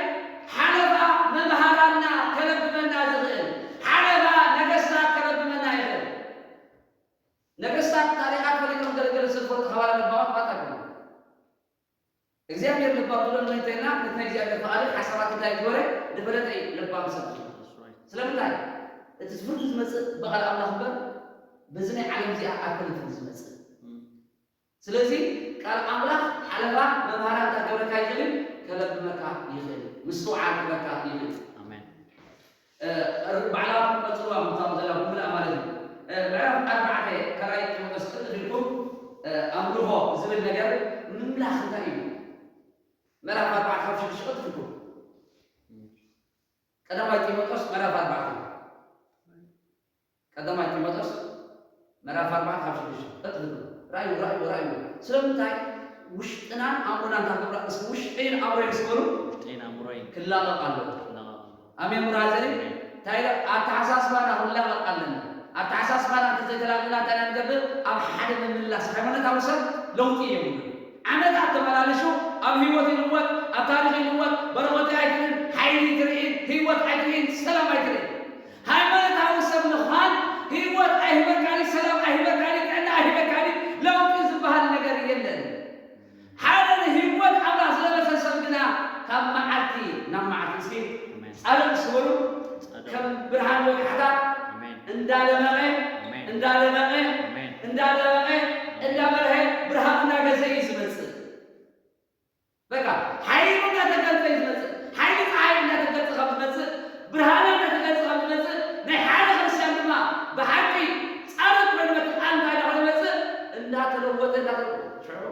ሓለፋ መምሃራና ከለብመና ዝኽእል ሓለፋ ነገስታት ከለብመና ይኽእል ነገስታት ታሪኻት ፈሊጦም ገለገለ ዝፈልጡ ከባላ ለባማት ማለት ኣይኮኑ እግዚኣብሔር ልባ ብሎ እንተይልና ነቲ ናይ እግዚኣብሔር ፍቓድን ሓሳባት እንታይ ትበረ ዝፈለጠ እዩ ለባም ሰብ that's right ስለምንታይ እቲ ፍርዲ ዝመፅእ ብቓል ኣምላኽ እምበር በዚ ናይ ዓለም እዚኣ ኣይኮነትን ዝመፅእ እም ስለዚ ቃል ኣምላኽ ሓለፋ መምሃራ እንታይ ክገብረካ ይኽእል እዩ ከለብመካ ይኽእል እዩ ምስትውዓል ክበካ ይኽእል እዩ ኣሜን ባዕላዋት ክመፅዋ ምታም ዘላ ብምልኣ ማለት እዩ ምዕራፍ ኣርባዕተ ካልኣይ ጢሞቴዎስ ቅልፍ ኢልኩም ኣምልኾ ዝብል ነገር ምምላኽ እንታይ እዩ ምዕራፍ ኣርባዕተ ካብ ሽዱሽተ ቅልፍ ኢልኩም ቀዳማይ ጢሞቴዎስ ምዕራፍ ኣርባዕተ ቀዳማይ ጢሞቴዎስ ምዕራፍ ኣርባዕተ ካብ ሽዱሽተ ቀጥሉ ራእዩ ራእዩ ራእዩ ስለምንታይ ውሽጥናን ኣእምሮናን ታገብራ እስኪ ውሽጠይን ኣእምሮይን ስበሉ ጤና ኣእምሮይ ክላቐቕ ኣለዎ ክላቐቕ ኣሜን ብርሃን ዘርኢ እንታይ ኢለ ኣተሓሳስባና ክላቐቕ ኣለና ኣተሓሳስባና እንተዘይተላቒቕና እንታይ ኢና ንገብር ኣብ ሓደ ምምላስ ሃይማኖታዊ ሰብ ለውጢ የብሉ ዓመታት ተመላልሹ ኣብ ህይወት ይልወጥ ኣብ ታሪክ ይልወጥ በረኸት ኣይትርእን ሓይሊ ኣይትርእን ህይወት ኣይትርእን ሰላም ኣይትርእን ሃይማኖታዊ ሰብ ምዃን ህይወት ኣይህበካን ሰላም ኣይህበካን ጥዕና ኣይህበካን ለውጢ ዝበሃል ነገር የለን ሓደ ንህይወት ኣምላኽ ዝለበሰ ሰብ ግና ካብ መዓልቲ ናብ መዓልቲ እስኪ ጻድቕ ስበሉ ከም ብርሃን ወግሓታ እንዳደመቐ እንዳደመቐ እንዳደመቐ እንዳበርሀ ብርሃኑ እናገዘ እዩ ዝመፅእ በቃ ሓይሉ እናተገልፀ እዩ ዝመፅእ ሓይሊ ፀሓይ እናተገልፀ ካብ ዝመፅእ ብርሃና እናተገልፀ ካብ ዝመፅእ ናይ ሓደ ክርስትያን ድማ ብሓቂ ፃድቅ ኮይኑ መትቃል እንታይ ዳ ዝመፅእ እንዳተለወጠ እንዳተለወጠ ሽዑ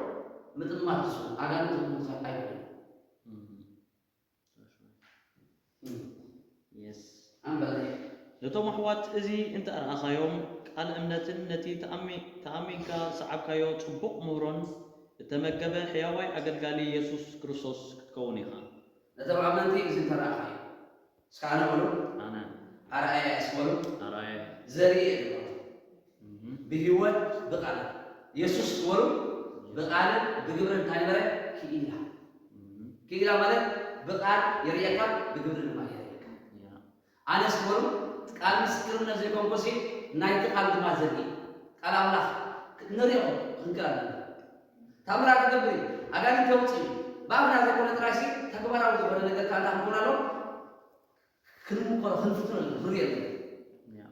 ምጥማት እሱ ኣጋንንት ምምሳል ኣይኮነ Yes. ኣንበለ ነቶም ኣሕዋት እዚ እንተ ኣርኣኻዮም፣ ቃል እምነትን ነቲ ተኣሚ- ተኣሚንካ ዝሰዓብካዮ ጽቡቕ ምህሮን እተመገበ ሕያዋይ ኣገልጋሊ የሱስ ክርስቶስ ክትከውን ኢኻ። ነቶም ኣመንቲ እዚ እንተ ኣርኣኻዮ እስከ ኣነ በሉ ኣነ ኣርኣያ እየ እስበሉ ኣርኣያ ዘርኢ እየ ዝበሉ እም፣ ብህይወት ብቃል የሱስ ዝበሉ ብቃልን ብግብርን እንታይ ነበረ ክኢላ እም፣ ክኢላ ማለት ብቃል የርእየካ ብግብሪ ድማ የርእየካ ያ፣ ኣነስ በሉ ቃል ምስክርነት ዘይኮንኩሲ ናይቲ ቃል ድማ ዘርኢ ቃል ኣምላኽ ንሪኦ ክንክር ኣለና ታምራት ይገብር እዩ ኣጋንንት የውፅእ እዩ ብኣፍና ዘይኮነ ጥራይሲ ተግባራዊ ዝኾነ ነገር ካንታ ክንኮን ኣሎ ክንምኮሮ ክንፍትኖ ኣለና ክንሪኦ ኣለና ያ፣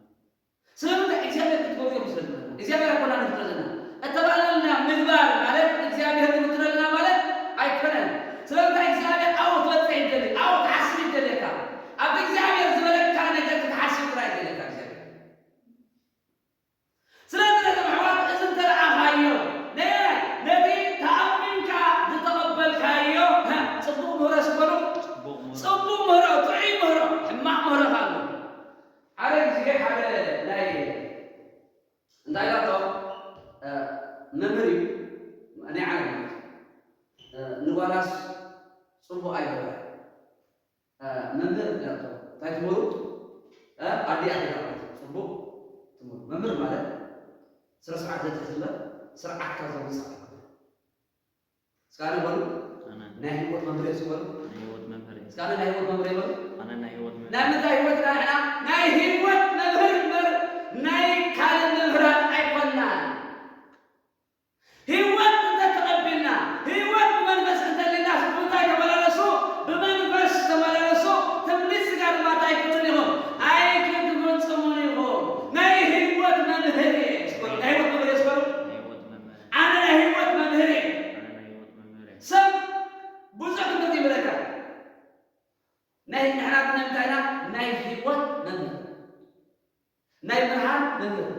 ስለምንታይ እግዚኣብሔር ክትገብሩ እዮም ስለዝብለና እግዚኣብሔር ኣኮና ንፍጥረ ዘለና እተባለልና ምግባር ማለት እግዚኣብሔር ንብድለልና ማለት ኣይኮነን። ስለምንታይ እግዚኣብሔር ኣብኡ ክትበጽሕ ይደሊ፣ ኣብኡ ክትሓስብ ይደልየካ። ኣብቲ እግዚኣብሔር ዝበለካ ነገር ክትሓስብ ጥራይ ይደልየካ እግዚኣብሔር። ስለዚ ነቶም ኣሕዋት እዚ እንተረኣኻዮ፣ ነየናይ ነቲ ተኣሚንካ ዝተቐበልካዮ፣ ሀ፣ ጽቡቕ ምህሮ ስበሉ። ጽቡቕ ምህሮ። ጽቡቕ ምህሮ፣ ጥዑይ ምህሮ፣ ሕማቕ ምህሮ ኣሎ። ሓደ ግዜ ሓደ ናይ እንታይ ኢላቶ፣ እ፣ መምህር እዩ፣ ናይ ዓለም ማለት እዩ። እ፣ ንጓላስ ጽቡቕ ኣይገበረ። እ፣ መምህር ኢላቶ፣ እንታይ ትምህሩ? እ፣ ኣዲኣ ከይዳ ማለት እዩ። ጽቡቕ ትምህሩ። መምህር ማለት ስነ ስርዓት ዘትሕዝ እምበር ስርዓትካ ዘውጽእ ኣይኮነን። እስከ ኣነ በሉ፣ ኣነ። ናይ ህይወት መምህር እየ በሉ። ናይ ህይወት መምህር እየ። እስከ ኣነ ናይ ህይወት መምህር እየ በሉ። ኣነ ናይ ህይወት መምህር። ናይ ምንታይ ህይወት ኢና ንሕና? ናይ ህይወት መምህር እምበር ናይ ካልእ መምህራን ኣይኮንናን። ህይወት እንተተቐቢልና፣ ህይወት ብመንፈስ እንተሊና፣ ስኹም እንታይ ተመላለሱ? ብመንፈስ ተመላለሱ፣ ትምኒት ስጋ ድማ እንታይ ኣይትብሉን ኢኹም? ኣይትድግምጽሙን ኢኹም። ናይ ህይወት መምህር እየ። እስከ ናይ ህይወት መምህር እየ እስከ በሉ። ናይ ህይወት መምህር። ኣነ ናይ ህይወት መምህር እየ። ኣነ ናይ ህይወት መምህር እየ። ሰብ ብዙሕ ትምህርቲ ይምህረካ። ናይ ንሕና ግን እንታይ ኢና? ናይ ህይወት መምህር። ናይ ብርሃን መምህር።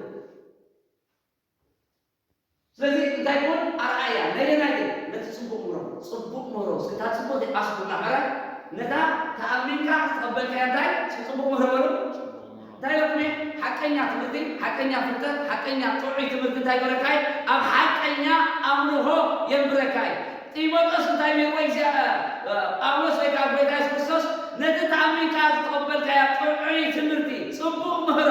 ስለዚ እንታይ ይኹን? ኣርኣያ። ነየናይ ግን? ነቲ ጽቡቕ ምህሮ። ጽቡቕ ምህሮ። እስኪ እታ ጽቡቕ ዘይቃስኩላ፣ ሕራይ? ነታ ተኣሚንካ ዝተቐበልካያ እንታይ? እስኪ ጽቡቕ ምህሮ በሉ። ጽቡቕ ምህሮ። እንታይ ኢለኩም እየ? ሓቀኛ ትምህርቲ፣ ሓቀኛ ፍልጠት፣ ሓቀኛ ጥዑይ ትምህርቲ እንታይ ይገብረካ እዩ? ኣብ ሓቀኛ ኣምልኾ የንብረካ እዩ። ጢሞቴዎስ እንታይ ነይርዎ? እግዚኣብ-፣ እ፣ ጳውሎስ ወይ ከዓ ጎይታ የሱስ ክርስቶስ ነቲ ተኣሚንካ ዝተቐበልካያ ጥዑይ ትምህርቲ፣ ጽቡቕ ምህሮ፣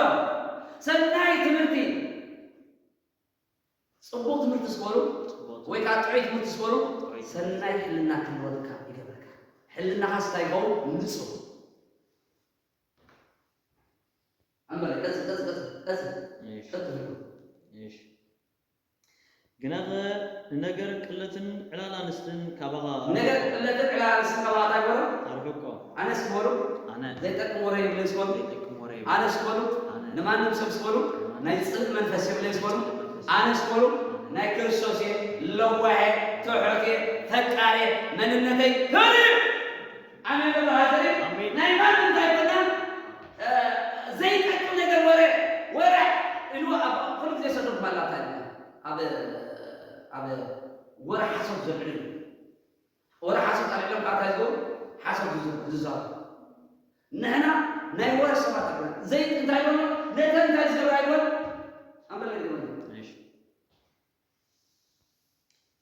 ሰናይ ትምህርቲ፣ ጽቡቕ ትምህርቲ ስበሉ፣ ጽቡቕ ወይ ከዓ ጥዑይ ትምህርቲ ስበሉ፣ ጥዑይ። ሰናይ ሕልና ክህልወካ ይገብረካ። ሕልናኻስ እንታይ ይኸውን? ንጹህ። ኣንበለ፣ ቀጽል፣ ቀጽል፣ ቀጽል፣ ቀጽል። እሺ። ቀጽል። እሺ። ግናኸ ንነገር ቅለትን ዕላል ኣንስትን ካባኻ ነገር ቅለትን ዕላል ኣንስትን ካባኻ እንታይ ይበሉ? ኣርሕቆ። ኣነስ በሉ። ኣነ። ዘይጠቅም ወረ የብለይስ በሉ። ዘይጠቅም ወረ የብለይስ። ኣነስ በሉ። ኣነ። ንማንም ሰብ በሉ። ንማንም ናይ ጽልኢ መንፈስ የብለይስ በሉ። ጽልኢ መንፈስ። ኣነስ በሉ። ኣነ። ናይ ክርስቶስ እየ፣ ለዋህ እየ፣ ትሑት እየ፣ ፈቃር እየ፣ መንነተይ ክብሪ እዩ። ኣሜን በሉ፣ ሃሌሉያ። ኣሜን። ናይ ማንም እንታይ ይበልና? እ፣ ዘይጠቅም ነገር ወረ፣ ወረ ኢሉ ኣብ ኩሉ ግዜ ሰዶም ባላታ እዩ። ኣብ፣ ኣብ ወረ ሓሶት ዘልዕሉ እዩ። ወረ ሓሶት ኣልዒሎም ከዓ እንታይ ዝገብሩ? ሓሶት ዝዝ-፣ ዝዛረቡ። ንሕና ናይ ወረ ሰባት ኣይኮነን። ዘይ-፣ እንታይ ይበሉ? ነተን እንታይ ዝገብራ ይበሉ? ኣንበለ ይበሉ። እሺ።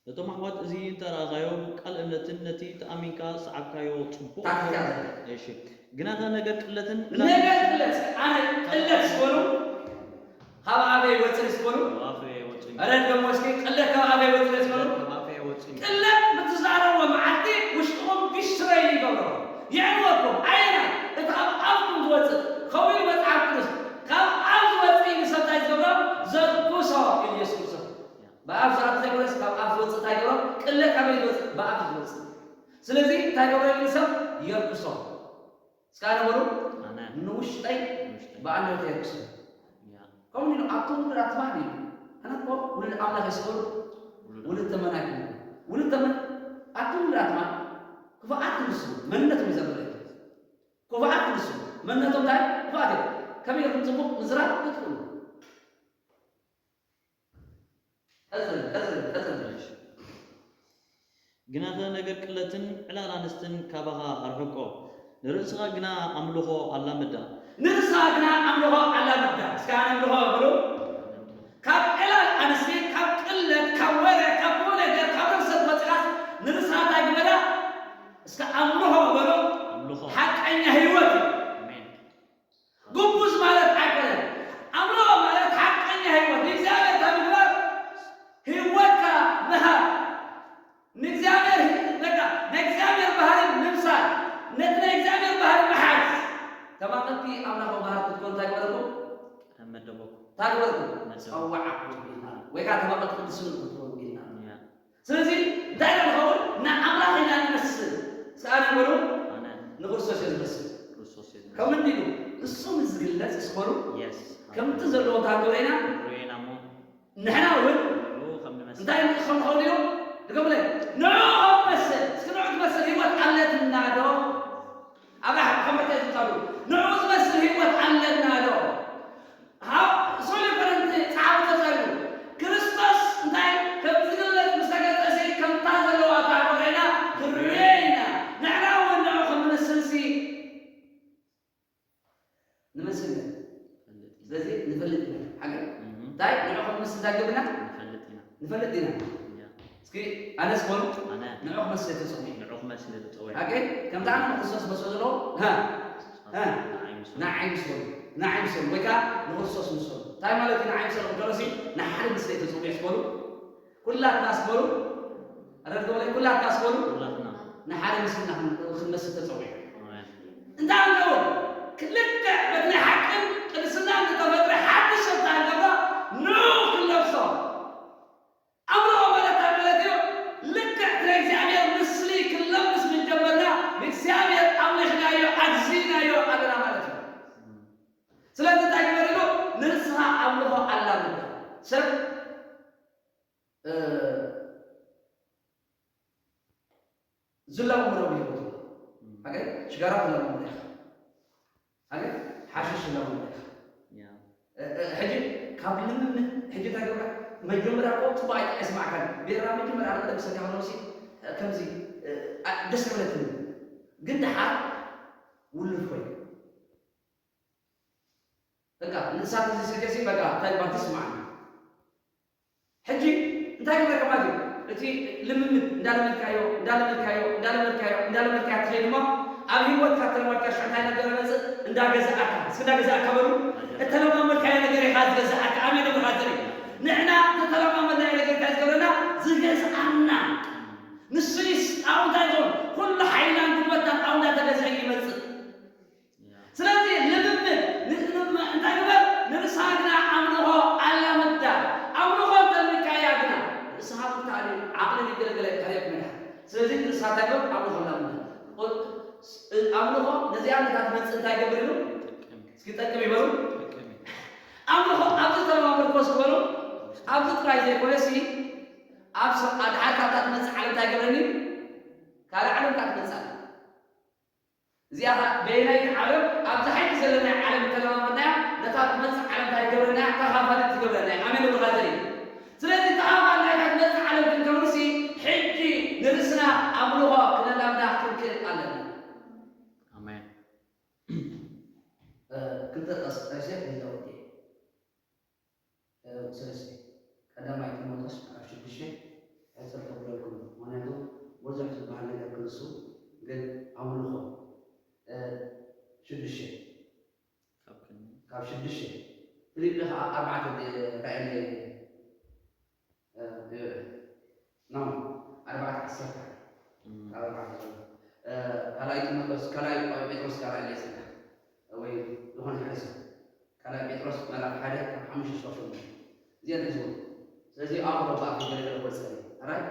ነቶም ኣሕዋት እዚ እንተረኣኻዮ፣ ቃል እምነትን ነቲ ተኣሚንካ ዝሰዓብካዮ ጽቡቕ ታክቲካ ዘለ። እሺ። ግናኸ ነገር ቅለትን ዕላል ነገር ቅለት፣ ኣነ ቅለት ዝበሉ ካብ ኣፈይ ይወጽእ ዝበሉ። ካብ ኣፈይ ይወጽእ። ኧረ ድገሞ እስኪ፣ ቅለት ካብ ኣፈይ ይወጽእ ዝበሉ። ካብ ኣፈይ ይወጽእ። ቅለት ብትዛረብዎ መዓልቲ ውሽጥኹም ዲስትሮይ ይገብሮ። የዕንወኩም። ኣየናይ? እቲ ካብ ኣፍኩም ዝወጽእ። ከምኡ ኢሉ መጽሓፍ ቅዱስ። ካብ ኣፍ ዝወጽእ ኢሉ ሰብ እንታይ ዝገብሮ? ዘርኩሶ ኢሉ ኢየሱስ ክርስቶስ። ብኣፍ ዝኣቱ ዘይኮነስ ካብ ኣፍ ዝወጽእ እንታይ ይገብሮ? ቅለት ካበይ ዝወጽእ? ብኣፍ ዝወጽእ። ስለዚ እንታይ ይገብሮ ኢሉ ሰብ? የርኩሶ። እስከ ኣነ በሉ፣ ኣነ። ንውሽጠይ ንውሽጠይ። ብኣንደበተይ የርክሶ። ያ። ከምኡ ኢሉ ኣብቶም ውሉድ ኣትማን ኢሉ። ኣነ እኮ ውሉድ ኣምላኽ እየ ዝበሉ ውሉድ ውሉድ ተመን ኣይኮኑ። ውሉድ ተመን፣ ኣቶም ውሉድ ኣትማን ክፉኣት ንሱ፣ መንነቶም እዩ ዘምልክ። ክፉኣት ንሱ፣ መንነቶም እንታይ? ክፉኣት እዮም። ከመይ ኢልኩም ጽቡቕ ምዝራብ ትኽእሉ? ቀጽል፣ ቀጽል፣ ቀጽል። ግናኸ ነገር ቅለትን ዕላል ኣንስትን ካባኻ ኣርሕቆ፣ ንርእስኻ ግና ኣምልኾ ኣላምዳ። ንርእስኻ ግና ኣምልኾ ኣላምዳ። እስከ ኣነ ኣምልኾ በሉ። ካብ ዕላል ኣንስቲ፣ ካብ ቅለት፣ ካብ ወረ፣ ካብ ኩሉ ነገር፣ ካብ ርኽሰት ወጺኻስ ንርእስኻ እንታይ ግበራ? እስከ ኣምልኾ በሉ። ኣምልኾ። ሓቀኛ ህይወት እዩ። ኣሜን። ግቡዝ ማለት ኣይኮነን። ኣምልኾ ማለት ሓቀኛ ህይወት፣ ንእግዚኣብሔር ካብ ምግባር ህይወትካ ምሃብ። ንእግዚኣብሔር፣ በቃ፣ ናይ እግዚኣብሔር ባህሪ ምምሳል፣ ነቲ ናይ እግዚኣብሔር ባህሪ ምሓዝ። ተማቐልቲ ኣምላኻዊ ባህሪ ክትኮኑ እንታይ ይግበረኩም? ቀደም መደበኩም። እንታይ ይግበረኩም? መደበኩም። ጸዋዓኩም ኢልና። ወይ ከዓ ተማቐልቲ ቅዱስ ስም ክትኮኑ ኢልና። ያ። ስለዚ እንታይ ኢና ንኸውን? ንኣምላኽ ኢና ንመስል። እስከ ኣነ በሉ። ኣነ። ንክርስቶስ እየ ዝመስል። ክርስቶስ እየ ዝመስል። ከምኡ እንዲሉ እሱ ምስ ዝግለጽ እስከ በሉ። የስ። ከምቲ ዘለዎ እንታይ ክንገብሮ ኢና? ክንሪኦ ኢና እሞ። ንሕና እውን ንዕኡ ከም ንመስል። እንታይ ንእሶም ክኸውን ኢሉ ድገምለ ንዑ ከም መስል እስኪ ንዑ ትመስል ህይወት ኣለትና ዶ? ኣብርሃም ከም መርተ ዝካሉ ንዑ ዝመስል ህይወት ኣለና ዶ? ሃው ሶሊ ኮረንቲ ጸሓፊ ተጸሉ ክርስቶስ እንታይ ከም ዝግለጽ ምስ ተገለጸ ከምታ ዘለዋ እታ ኮይና ክንርእዮ ኢና። ንሕና እውን ንዑ ከም ንመስልሲ ንመስል ኢና። ስለዚ ንፈልጥ ኢና። ሓቂ እንታይ ንዑ ከም ንመስል እንታይ ገብርና ንፈልጥ ኢና። ንፈልጥ ኢና። እስኪ ኣነስ ኮኑ ኣነ ንዑ ክመስል ተጸውዒ። ንዑ ክመስል ተጸውዒ። ሓቂ ከምታ ኣነ ንክርስቶስ መስሎ ዘለዎ ሃ ንዓይ ምስ በሉ ንዓይ ምስ በሉ ወይ ከዓ ንክርስቶስ ምስ በሉ እንታይ ማለት እዩ? ንዓይ ምስ በሉ ከሎሲ ንሓደ ምስለ ተጸውዒ ስበሉ ኩላትና ስበሉ ኣረድገበለ ኩላትና ስበሉ ኩላትና ንሓደ ምስልና ክን- ክንመስል ተጸውዒ። ኣሜን። እንታይ ኣለዎ? ክልክዕ በቲ ናይ ሓቅን ቅድስና ዝተፈጥረ ሓድሽ ሰብ እንታይ ኣለዎ? ንዑ ክንለብሶ ኣምልኾ ማለት እንታይ ማለት እዩ? ልክዕ ናይ እግዚኣብሔር ምስሊ ክንለብስ ምስ ጀመርና ንእግዚኣብሔር ኣምሊኽናዮ ኣግዚእናዮ ኣለና ማለት እዩ። ስለዚ እንታይ ግበር ኢሉ ንንስኻ ኣምልኾ ኣላምዳ ሰብ ዝለማመዶ ብህይወቱ ሓገ ሽጋራ ትለማመዶ ኢኻ ሓገ ሓሽሽ ትለማመዶ ኢኻ ሕጂ ካብ ልምምድ ሕጂ እንታይ ገብራ መጀመርያ እኮ ጽቡቅ ኣይስማዕካን ቤራ መጀመርያ ኣነ ቀደም ሰትያ ከለውሲ ከምዚ ደስ ይብለትኒ ግን ደሓር ውሉድ ኮይኑ በቃ ንሳት እዚ ሰትያሲ በቃ እንታይ ባቲ ስማዕኒ ሕጂ እንታይ ገበርካ ማለት እዩ? እቲ ልምምድ እንዳለመድካዮ እንዳለመድካዮ እንዳለመድካዮ እንዳለመድካዮ ትኸይድ እሞ ኣብ ህይወትካ ተለማድካ ሽዑ እንታይ ነገር መፅእ እንዳገዛእካ እስኪ እንዳገዛእካ በሉ እተለማመድካዮ ነገር ኢኻ ዝገዛእካ ኣሜን እብልካ ዝርኢ ንሕና ዝተለማመድናዮ ነገር እንታይ ዝገብረና ዝገዝኣና ንሱ እዩ ኣብኡ እንታይ ዝኸውን ኩሉ ሓይልናን ጉልበትናን ኣብኡ እንዳተገዝአ ይመፅእ ስለዚ ልምምድ እንታይ ግበር ንርእስኻ ግና ኣምልኾ ኣላምዳ ኣምልኾ እንተልካያ ግና ርእስኻ ምትኣል ዓቕሊ ንገለገለ ከሪቕ ምድሓር ስለዚ ንርእስኻ እንታይ ግበር ኣምልኾ ኣላምዳ ኣምልኾ ነዚኣ ነታ ትመፅእ እንታይ ገብር ኢሉ እስኪ ጠቅም ይበሉ ኣምልኾ ኣብዚ ተለማመድኮ ስበሉ ኣብዚ ጥራይ ዘይኮነ ሲ ኣብ ኣድሓር ካብታ ትመፅእ ዓለም እንታይ ገብረኒ ካልእ ዓለም ካብ ትመፅእ እዚኣ በየናይቲ ዓለም ኣብዛ ሓንቲ ዘለናይ ዓለም እተለማመድናያ ነታ ትመጽእ ዓለም እንታይ ትገብረና እያ? ተኻፋሊት ትገብረና እያ። ኣሜን እብልካ ዘርኢ ስለዚ ተኻፋሊ ናይታ ትመጽእ ዓለም ክንከውንሲ ሕጂ ንርእስና ኣምልኾ ክነላምዳ ክንክእል ኣለና። ኣሜን። ክልተ ጠቅሲ ጠቅሰ ክልተ ወዲኤ። ሰለስተ ቀዳማይ ጢሞቴዎስ ምዕራፍ ሽዱሽተ ሕጽር ከብለልኩም ምክንያቱ ብዙሕ ዝበሃል ነገር ክንሱ ግን ኣምልኾ ሽዱሽተ ካብ ሽዱሽተ ፍሊጲ ከዓ ኣርባዕተ ራእየለ ኖ ኣርባዕተ ዓሰርተ ካብ ኣርባዕተ ካልኣይ ጢሞቴዎስ ካልኣይ ጴጥሮስ ጋር ራእየለ ይፅናሕ ወይ ዝኾነ ሓደ ሰብ ካልኣይ ጴጥሮስ ምዕራፍ ሓደ ካብ ሓሙሽተ እስካብ ሸሞንተ እዚኣን ሒዝዎ። ስለዚ ኣቕርቦ ብኣፍ ገለገለ ክወፀኒ ኣራይ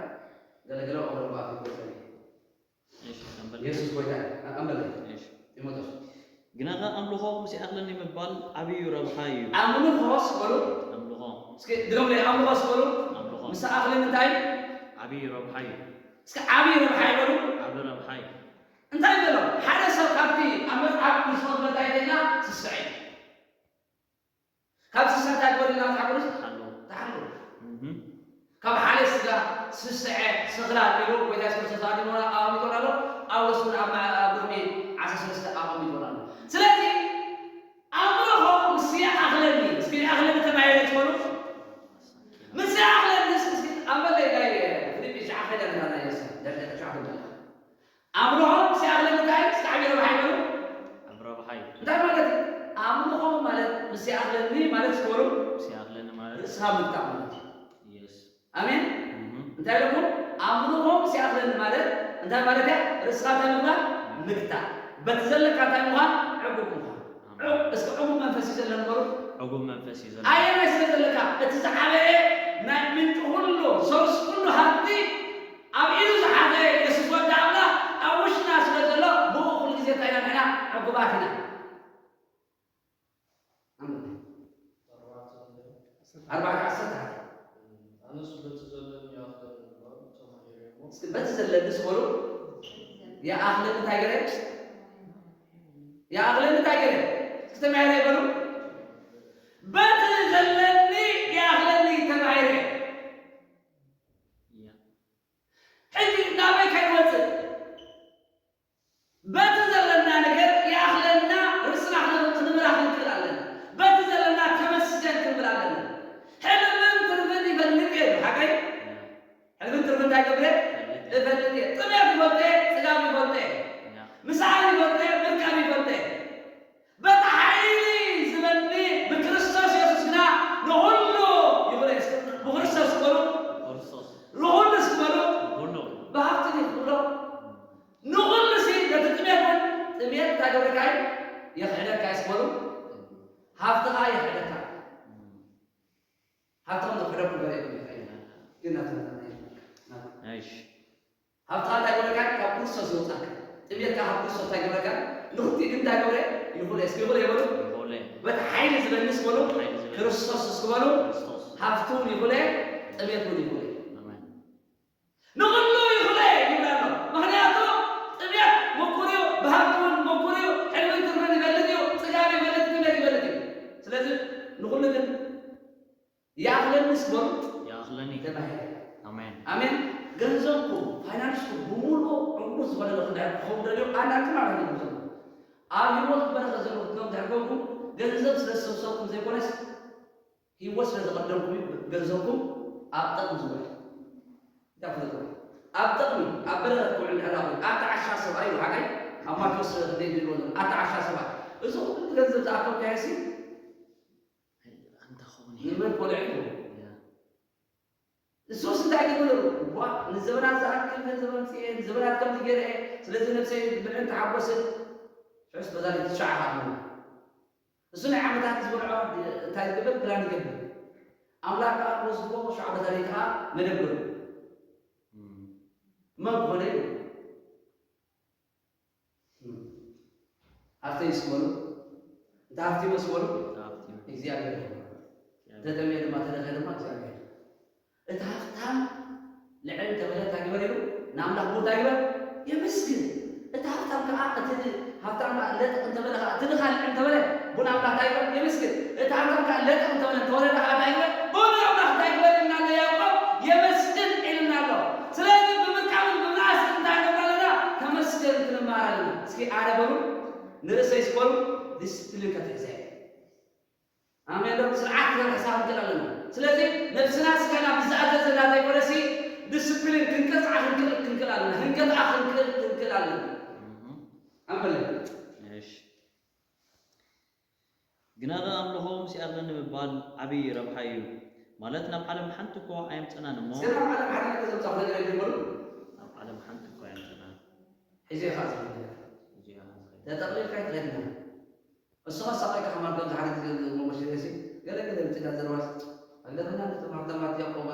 ገለገለ ኣቕርቦ ብኣፍ ክወፀኒ እሺ፣ ቀንበል። የሱስ ጎይታ እዩ። ኣንበል እሺ። ጢሞቴዎስ ግናኸ ኣምልኾ ምስ ይኣኽለኒ ምባል ዓብዩ ረብሓ እዩ። ኣምልኾስ በሉ ኣምልኾ እስኪ ድገምለይ ኣምልኾስ በሉ ኣምልኾ ምስ ኣኽለኒ እንታይ ዓብዩ ረብሓ እዩ። እስኪ ዓብዩ ረብሓ እዩ በሉ ዓቢ ረብሓ እዩ። እንታይ በሎ ሓደ ሰብ ካብቲ ኣብ መጽሓፍ ቅዱስ መግለታ ይደና ስስዐ እዩ ካብ ስስዐ እንታይ ግበር ኢልና መጽሓፍ ቅዱስ ተሓሎ ተሓሎ ካብ ሓደ ስጋ ስስዐ ስኽራን ኢሉ ጎይታ የሱስ ክርስቶስ ኣዲሞና ኣቐሚጦና ኣሎ ጳውሎስ እውን ኣብ ኣብ ሮሜ ዓሰርተ ሰለስተ ኣቐሚጦና ኣሎ ስለዚ ኣምልኾ ምስ ይኣኽለኒ እስኪ ይኣኽለኒ ተባሂለ ትበሉ ምስ ይኣኽለኒ እስኪ ኣብ መለይ ናይ ፊልጲ ሸዓ ከይዳ ንታ ናይ የሱስ ደርደ ተሻዕተ በላ ኣምልኾ ምስ ይኣኽለኒ እንታይ እስኪ ዓብዪ ረብሓ ይበሉ ዓቢ ረብሓ እዩ። እንታይ ማለት እዩ? ኣምልኾ ማለት ምስ ይኣኽለኒ ማለት እስኪ በሉ ምስ ይኣኽለኒ ማለት ርእስኻ ምግታእ ማለት እዩ። የስ ኣሜን እህ እንታይ ኢለኩም ኣምልኾ ምስ ይኣኽለኒ ማለት እንታይ ማለት እያ ርእስኻ እንታይ ምግባር ምግታእ በቲ ዘለካ እንታይ ምዃን ዕጉብ ምዃን ዕጉብ እስኪ ዕጉብ መንፈስ እዩ ዘለኒ በሉ ዕጉብ መንፈስ እዩ ዘሎ ኣየናይ ስለ ዘለካ እቲ ዝዓበየ ናይ ምንጪ ኩሉ ሶርስ ኩሉ ሃብቲ ኣብ ኢዱ ዝሓዘ የሱስ ወዲ ኣምላኽ ኣብ ውሽጥና ስለ ዘሎ ብኡ ኩሉ ግዜ እንታይ ኢና ንሕና ዕጉባት ኢና ኣርባዕተ ዓሰርተ ሓደ ኣነሱ በቲ ዘሎ በቲ ዘለኒ ስበሉ። ይኣኽለኒ እንታይ ገለ? ይኣኽለኒ እንታይ ገለ? እስኪ ተማሂረ ይበሉ። በቲ ዘለኒ ይኣኽለኒ ተማሂረ። ሕጂ ናበይ ከይወፅእ? በቲ ዘለና ነገር ይኣኽለና፣ ርእስና ክን-፣ ክንምራ ክንክእል ኣለና። በቲ ዘለና ተመስገን ክንብል ኣለና። ሕልምን ትርፍን ይፈልጥ እየ፣ ሓቀይ? ሕልምን ትርፍን እንታይ ይገብር እየ? እፈልጥ እየ። ጥሜት ይፈልጥ እየ፣ ጽጋብ ይፈልጥ እየ። ምሳሕ ይፈልጥ እየ፣ ምርካብ ይፈልጥ እየ። በቲ ሓይሊ ዝበኒ ብክርስቶስ የሱስ ግና ንኹሉ ይኹን እየ። ብክርስቶስ ዝበሉ፣ ክርስቶስ ንኹሉ ዝበሉ፣ ንኹሉ። ብሃብቲ ድዩ ክብሎ? ንኹሉ ሲ ነቲ ጥሜት እውን ጥሜት እንታይ ገብረካ እዩ? የኽሕደካ እዩ ዝበሉ። ሃብትኻ የኽሕደካ። ሃብትኹም ዘኽሕደኩም ገለ የብሉን። ግን ናትና ናትና ናትና። እሺ። ሃብትኻ እንታይ ገብረካ? ካብ ክርስቶስ ይወጻካ። ጥሜትካ ካብ ክርስቶስ እንታይ ገብረካ? ንኽልቲኡ ግን እንታይ ገብረ? ይኹለ። እስኪ ይኹለ ይበሉ። ይኹለ። በቲ ሓይሊ ዝበኒ እስኪ በሉ። ሓይሊ ዝበኒ። ክርስቶስ እስኪ በሉ። ክርስቶስ። ሃብቲ እውን ይኹለ፣ ጥሜት እውን ይኹለ። ኣሜን። ንኹሉ ይኹለ ይብላ ኣሎ። ምኽንያቱ ጥሜት ምኩር እዩ፣ ብሃብቲ እውን ምኩር እዩ፣ ሕልምን ትርፍን ይፈልጥ እዩ፣ ጽጋብ ይፈልጥ፣ ጥሜት ይፈልጥ እዩ። ስለዚ ንኹሉ ግን ይኣኽለኒ ስበሩ ይኣኽለኒ። ተባሂለ። ኣሜን። ኣሜን። ገንዘብኩም፣ ፋይናንስኩም ብምሉኡ ዕዉት ዝኾነ እንድሕር ክኸውን ደልዩ ኣላችሁ ማለት እዩ። ገንዘብኩም ኣብ ህይወት ክበረኸት ዘለዎ ክትገብሩ እንድሕር ኮንኩም፣ ገንዘብ ስለ ዝሰብሰብኩም ዘይኮነስ፣ ህይወት ስለ ዘቐደምኩም እዩ። ገንዘብኩም ኣብ ጠቕሚ ዝውዕል። እንታይ ፍለጡ? ኣብ ጠቕሚ፣ ኣብ በረኸት ክውዕል እንድሕር ኮይኑ፣ ኣተዓሻ ሰብኣይ እዩ ሓቀይ። ኣብ ማቴዎስ ክንደይ ዝብሎ ዘሎ፣ ኣተዓሻ ሰብኣይ። እዚ ኩሉ ገንዘብ ዝኣከብካዮ ሲ፣ ኣንታ ኾነ። ንመን ቆልዑ እዩ? ያ። እሱስ እንታይ ይብሉ? ዋ፣ ንዘበናት ዝኣክል ገንዘብ ኣምፅኤ፣ ንዘበናት ከምዚ ገይረ እየ፣ ስለዚ ነብሰይ ብልዕን ተሓጎስን። ሕስ በዛ ትሽዓ ኢኻ ትብሉ። እሱ ናይ ዓመታት ዝበልዖ እንታይ ዝገብር? ፕላን ይገብር። ኣምላኽ ከዓ ክወስድዎ ሸዓ በታ ለይቲ ከዓ መደብ ገይሩ። እም። መን ክኾነ እዩ? ሃብተይ ይስበሉ። እንተ ሃብቲ መስበሉ ሃብቲ። እግዚኣብሔር እዩ። ተጠምየ ድማ ተደኸ ድማ እግዚኣብሔር። እቲ ሃብታም ልዕል እንተበለ እንታይ ግበር ኢሉ ንኣምላኽ ቡን እንታይ ግበር? የመስግን። እቲ ሃብታም ከዓ፣ እቲ ሃብታም ከዓ ለጥቕ እንተበለ ከዓ፣ እቲ ድኻ ልዕል እንተበለ ቡን ኣምላኽ እንታይ ግበር? የመስግን። እቲ ሃብታም ከዓ ለጥቕ እንተበለ፣ እንተወረደ ከዓ እንታይ ግበር? ቡን ኣምላኽ እንታይ ግበር ኢልና ኣሎ ያዕቆብ? የመስግን ኢልና ኣሎ። ስለዚ ብምርካብን ብምንኣስን እንታይ ንገብር ኣለና? ተመስገን ክንመሃር ኣለና። እስኪ ኣረ በሉ፣ ንርእሰይ ስበሉ፣ ዲስፕሊን ከትሕዘ። ኣሜን ዶ? ስርዓት ክነትሕዛ ክንክእል ኣለና። ስለዚ ነብስና ስጋና ብዝኣዘዘና ዘይኮነሲ፣ ዲስፕሊን ክንቀጽዓ ክንክእል፣ ክንክእል ኣለና። ክንገትኣ ክንክእል፣ ክንክእል ኣለና። እም። ኣሜን። እሺ። ግና ከኣ ኣምልኾ ምስ ይኣኽለኒ ምባል ዓብዪ ረብሓ እዩ። ማለት ናብ ዓለም ሓንቲ እኮ ኣየምጸናን እሞ። እስከ ናብ ዓለም ሓደ ነገር ዘምጻኹ ነገር የለን በሉ። ናብ ዓለም ሓንቲ እኮ ኣየምጸናን። ሒዘ ኢኻ ዝኸይድ። ሒዘ ኢኻ ዝኸይድ። ተጠቕሊልካ ኣይትኸይድን። እስኻ ሳቕ ኢልካ ከማን ከምዚ ሓደ ግዜ ዝብሎ መሸረሲ ገለ ገለ ብጭዳ ዘረባስ ኣለና። ነቶም ሃብታማት ያዕቆብ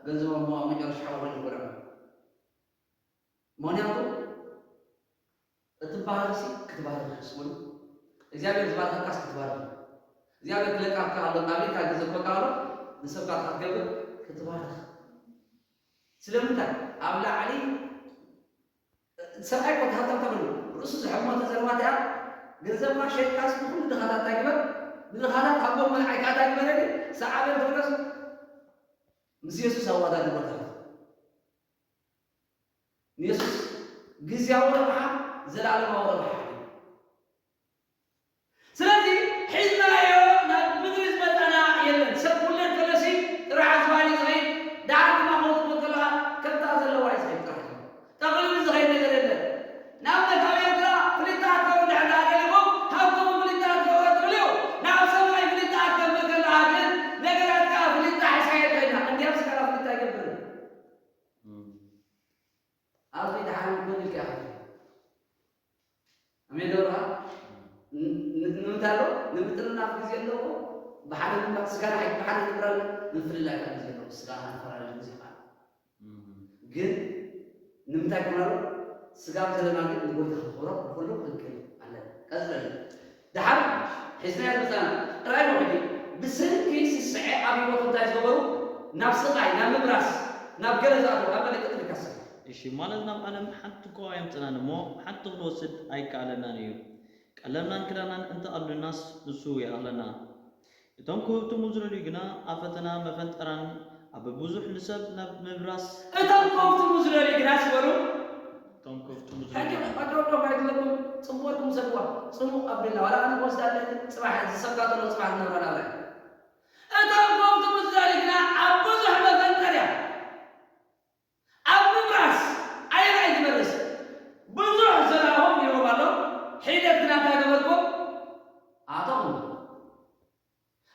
ገንዘቦም እሞ ኣብ መጨረሻ ሓዊ ኮይኑ ይጎድዖም። ምኽንያቱ እትባረኽሲ ክትባረኽ ስበሉ። እግዚኣብሔር ዝባረኸካስ ክትባረኽ። እግዚኣብሔር ክለቅሓካ ኣሎ፣ ኣብ ኢድካ ገንዘብ ክህበካ ኣሎ፣ ንሰብካ ክትገብር ክትባረኽ። ስለምንታይ? ኣብ ላዕሊ ሰብኣይ እኮ ተሃብታም ተብሉ ርእሱ ዝሕመቶ ዘረባ እቲኣ፣ ገንዘብካ ሸይጥካስ ንኹሉ ድኻታት እንታይ ግበር? ንድኻታት ሃቦም፣ መልዓልካ እንታይ ግበር? ሰዓበን ተብለስ ምስ የሱስ ኣወዳድርዎ ተረፍ። ንየሱስ ግዝያዊ ረብሓ፣ ዘለኣለማዊ ረብሓ እዩ። ስለዚ ሒዝናዮ ናብ ምድሪ ዝመጻና የለን። ሰብ ክውለድ ከሎሲ ጥራሕ ዝባን እዩ ዝኸይድ። ደሓር ድማ ክወጽእ ከለኻ ከምታ ዘለዋ እዩ ዝኸይድ ጥራሕ እዩ። ጠቕሊሉ ዝኸይድ ነገር የለን። ንኣብነት ኣብ ኤርትራ ፍልጠት ክትገብሩ እንድሕር ደኣ ደሊኹም፣ ሃብትኹም ፍልጠት ክትገብሩ ትኽእሉ እዩ። ናብ ሰማይ ፍልጠት ክትገብር ከለኻ ግን ነገራት ከኣ ፍልጠት ሒዝካዮ ትኸይድ። እንዲያም ስጋና ፍልጠት ኣይገብርን። እም። ኣብዚ ደሓን ኮን ኢልካ ኢኻ ትብል። ኣሜን ዶ በልካ? ን-፣ ን-፣ ንምንታይ ኣሎ? ንምጥርናፍ ግዜ ኣለዎ። ብሓደ ምንባር ስጋና ሓቂ ብሓደ ንብራል ምፍልላይ ካብ ግዜ ኣለዎ። ስጋና ንፈላለ ግዜ ኸዓ። እም። ግን ንምንታይ ኮን ኣሎ? ስጋ ዘለና ግን ንጎይታ ከኽብሮ ንኹሉ ክንክእል ኣለና። ቀጽለሉ። ደሓር ሒዝናዮ ዝመጻና ጥራይ ነው ሕጂ። ብሰንኪ ስስዐ ኣብ ህይወቱ እንታይ ዝገበሩ? ናብ ስቓይ፣ ናብ ምብራስ፣ ናብ ገለ ዝኣተዉ፣ ኣብ መለቀጢ ድካሰ። እሺ፣ ማለት ናብ ዓለም ሓንቲ እኳ ኣየምጽእናን እሞ ሓንቲ ክንወስድ ኣይከኣለናን እዩ። ቀለብናን ክዳናን እንተኣሉናስ ንሱ ይኣኽለና። እቶም ክህብትሙ ዝደልዩ ግና ኣብ ፈተና መፈንጠራን ኣብ ብዙሕ ንሰብ ናብ ምብራስ እቶም ክህብትሙ ዝደልዩ ግና ዝበሉ እቶም ክህብትሙ ዝደልዩ ሕጂ ቀድረዶ ማይትለኩም ጽምወርኩም ሰድዋ ጽሙ ኣብላ ዋላ ኣነ ወስዳለ ጽባሕ ዝሰብካ ዘሎ ጽባሕ ዝነብራ ናብራ እቶም ክህብትሙ ዝደልዩ ግና ኣብ ብዙሕ መፈንጠርያ ኣብ ምብራስ ኣየናይ ዝበርስ ብዙሕ ዘረባኦም ይረብ ኣሎ። ሒደት ግና እንታይ ገበርኩም? ኣቶም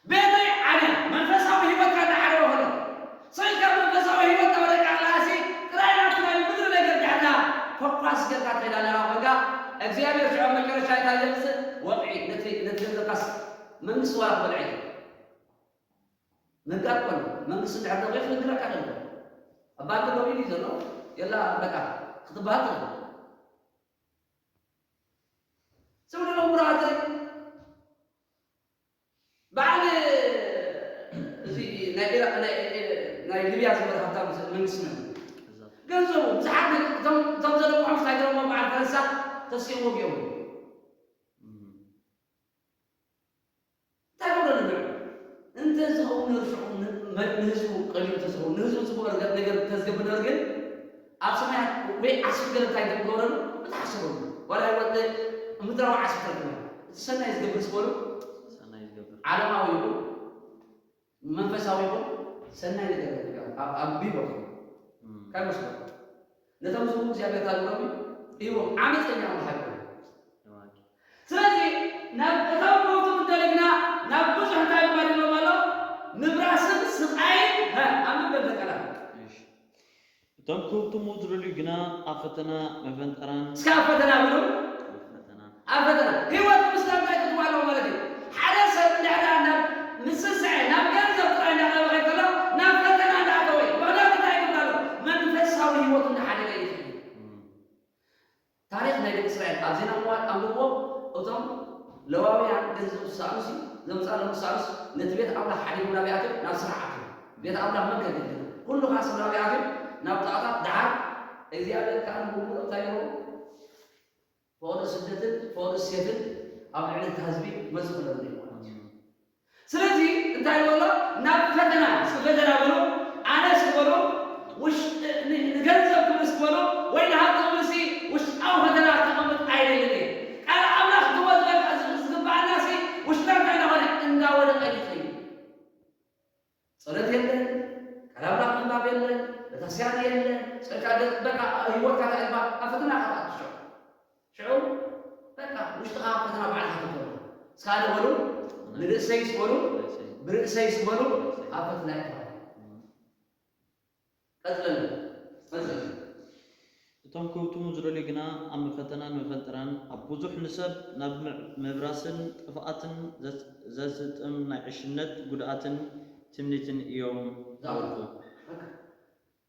ቤተይ ዓንያ መንፈሳዊ ህይወትካ እናዓረበ ከሎ ስኢልካ መንፈሳዊ ህይወት ተበለካ ኣለሃሲ ጥራይ ናብቲ ናይ ምድሪ ነገር ድሕና ፈኳስ ጌርካ ትኸይድ ኣለኻ ኮንካ እግዚኣብሔር ሽዑ መጨረሻ እንታይ ዘምፅእ ወቕዒ ነቲ ነቲ ገንዘብካስ መንግስቲ ዋላ ክበልዐ እዩ። ምንጋር ኮነ መንግስቲ እንድሕር ደቂቕ ክነግረካ ከሎ ኣብ ባንክ ሎሚ ድዩ ዘሎ የላ በቃ ክትበሃል ትኽእል። ዝብሉ ኣለዉ ብራዘይ በዓል እዚ ናይ ኢራቅ ናይ ናይ ሊብያ ዝነበረ ሃብታም መንግስቲ ነበር። ገንዘቡ ብዙሓት እቶም ዘለቁሖም ስታይገሮሞ በዓል ፈረንሳ ተሲእዎም እዮም። እንታይ ክብሎ ንብዕ እንተ ዝኸውን ነርሽዑ ንህዝቡ ቀሊሉ ተዝኸውን ንህዝቡ ዝግበር ነገር ተዝገብር ነር ግን ኣብ ሰማያት ወይ ዓስቢ ገለ እንታይ ተግበረሉ ብተሓሰበሉ ዋላ ወደ ምድራዊ ዓስቢ ተርክበ እቲ ሰናይ ዝገብር ዝበሉ ሰናይ ዝገብር ዓለማዊ ይኹን መንፈሳዊ ይኹን ሰናይ ነገር ኣብ ቢቦ እንታይ መስሎ ነቶም ዝህቡ እግዚኣብሔር ታግሮም እዩ ዓመፀኛ ምሃይኮነ ስለዚ ናብ እቶም ሞቱ ምደለግና ናብ ብዙሕ እንታይ ማለሎም ኣሎ ምብራስን ስቃይን ኣብ ምንበር ተቀላል እቶም ክህብትሙ ዝደልዩ ግና ኣብ ፈተና መፈንጠራን እስከ ኣብ ፈተና ብሉ ኣብ ፈተና ኣብ ፈተና ህይወት ምስላ እንታይ ክትዋ ኣለዎ ማለት እዩ ሓደ ሰብ እንድሕዳ ናብ ምስስዐ ናብ ገንዘብ ጥራይ እንዳቀረበ ከሎ ናብ ፈተና እንዳኣተወ ምክንያቱ እንታይ ይብላ ኣሎ መንፈሳዊ ህይወቱ እንዳሓደገ ይኸይድ ታሪኽ ናይ ደቂ እስራኤል ኣብ ዜና እዋን ኣንብብዎ እቶም ለዋውያን ገንዘብ ዝሰኣኑሲ ዘምፃሎም ዝሰኣኑስ ነቲ ቤት ኣምላኽ ሓዲጎም ናበይ ኣትዮም ናብ ስራሕ ኣትዮም ቤት ኣምላኽ መን ከገልግል ኩሉ ከዓ ሰብ ናበይ ኣትዮም ናብ ጣዖታት ደሓር እግዚኣብሔር ከዓ ንብምሉእ እንታይ ገበሩ ፈቐዶ ስደትን ፈቐዶ ሴፍን ኣብ ልዕሊ እቲ ህዝቢ መፅኡ ለምደ ማለት እዩ ስለዚ እንታይ ይበሎ ናብ ፈተና እስኪ ፈተና በሎ ኣነ እስኪ በሎ ንገንዘብ ክብል እስኪ በሎ ወይ ንሃብቲ ክብል እስኪ ውሽጣዊ ፈተና ከቐምጥ ኣይደልን እየ ቃል ኣምላኽ ትወዝበል ዝግባኣና ሲ ውሽጥና እንታይ እናኾነ እንዳወደቀ ይኸይድ ጸሎት የለን፣ ቃል ኣምላኽ ምንባብ የለን፣ ቤተክርስቲያን የለን፣ ጸልካ በቃ ህይወትካ ተዕባ ኣብ ፈተና ኢኻ ትኣቱ ሽዑ። ሽዑ በቃ ውሽጥኻ ፈተና ባዕልኻ ትገብሮ። እስካ ዶ በሉ ንርእሰይስ በሉ ብርእሰይስ በሉ ኣብ ፈተና ይተዋል። ቀጽለሉ ቀጽለሉ። እቶም ክህብትሙ ዝደልዩ ግና ኣብ መፈተናን መፈንጠራን ኣብ ብዙሕ ንሰብ ናብ ምብራስን ጥፍኣትን ዘስጥም ናይ ዕሽነት ጉድኣትን ትምኒትን እዮም ዝኣውርዱ።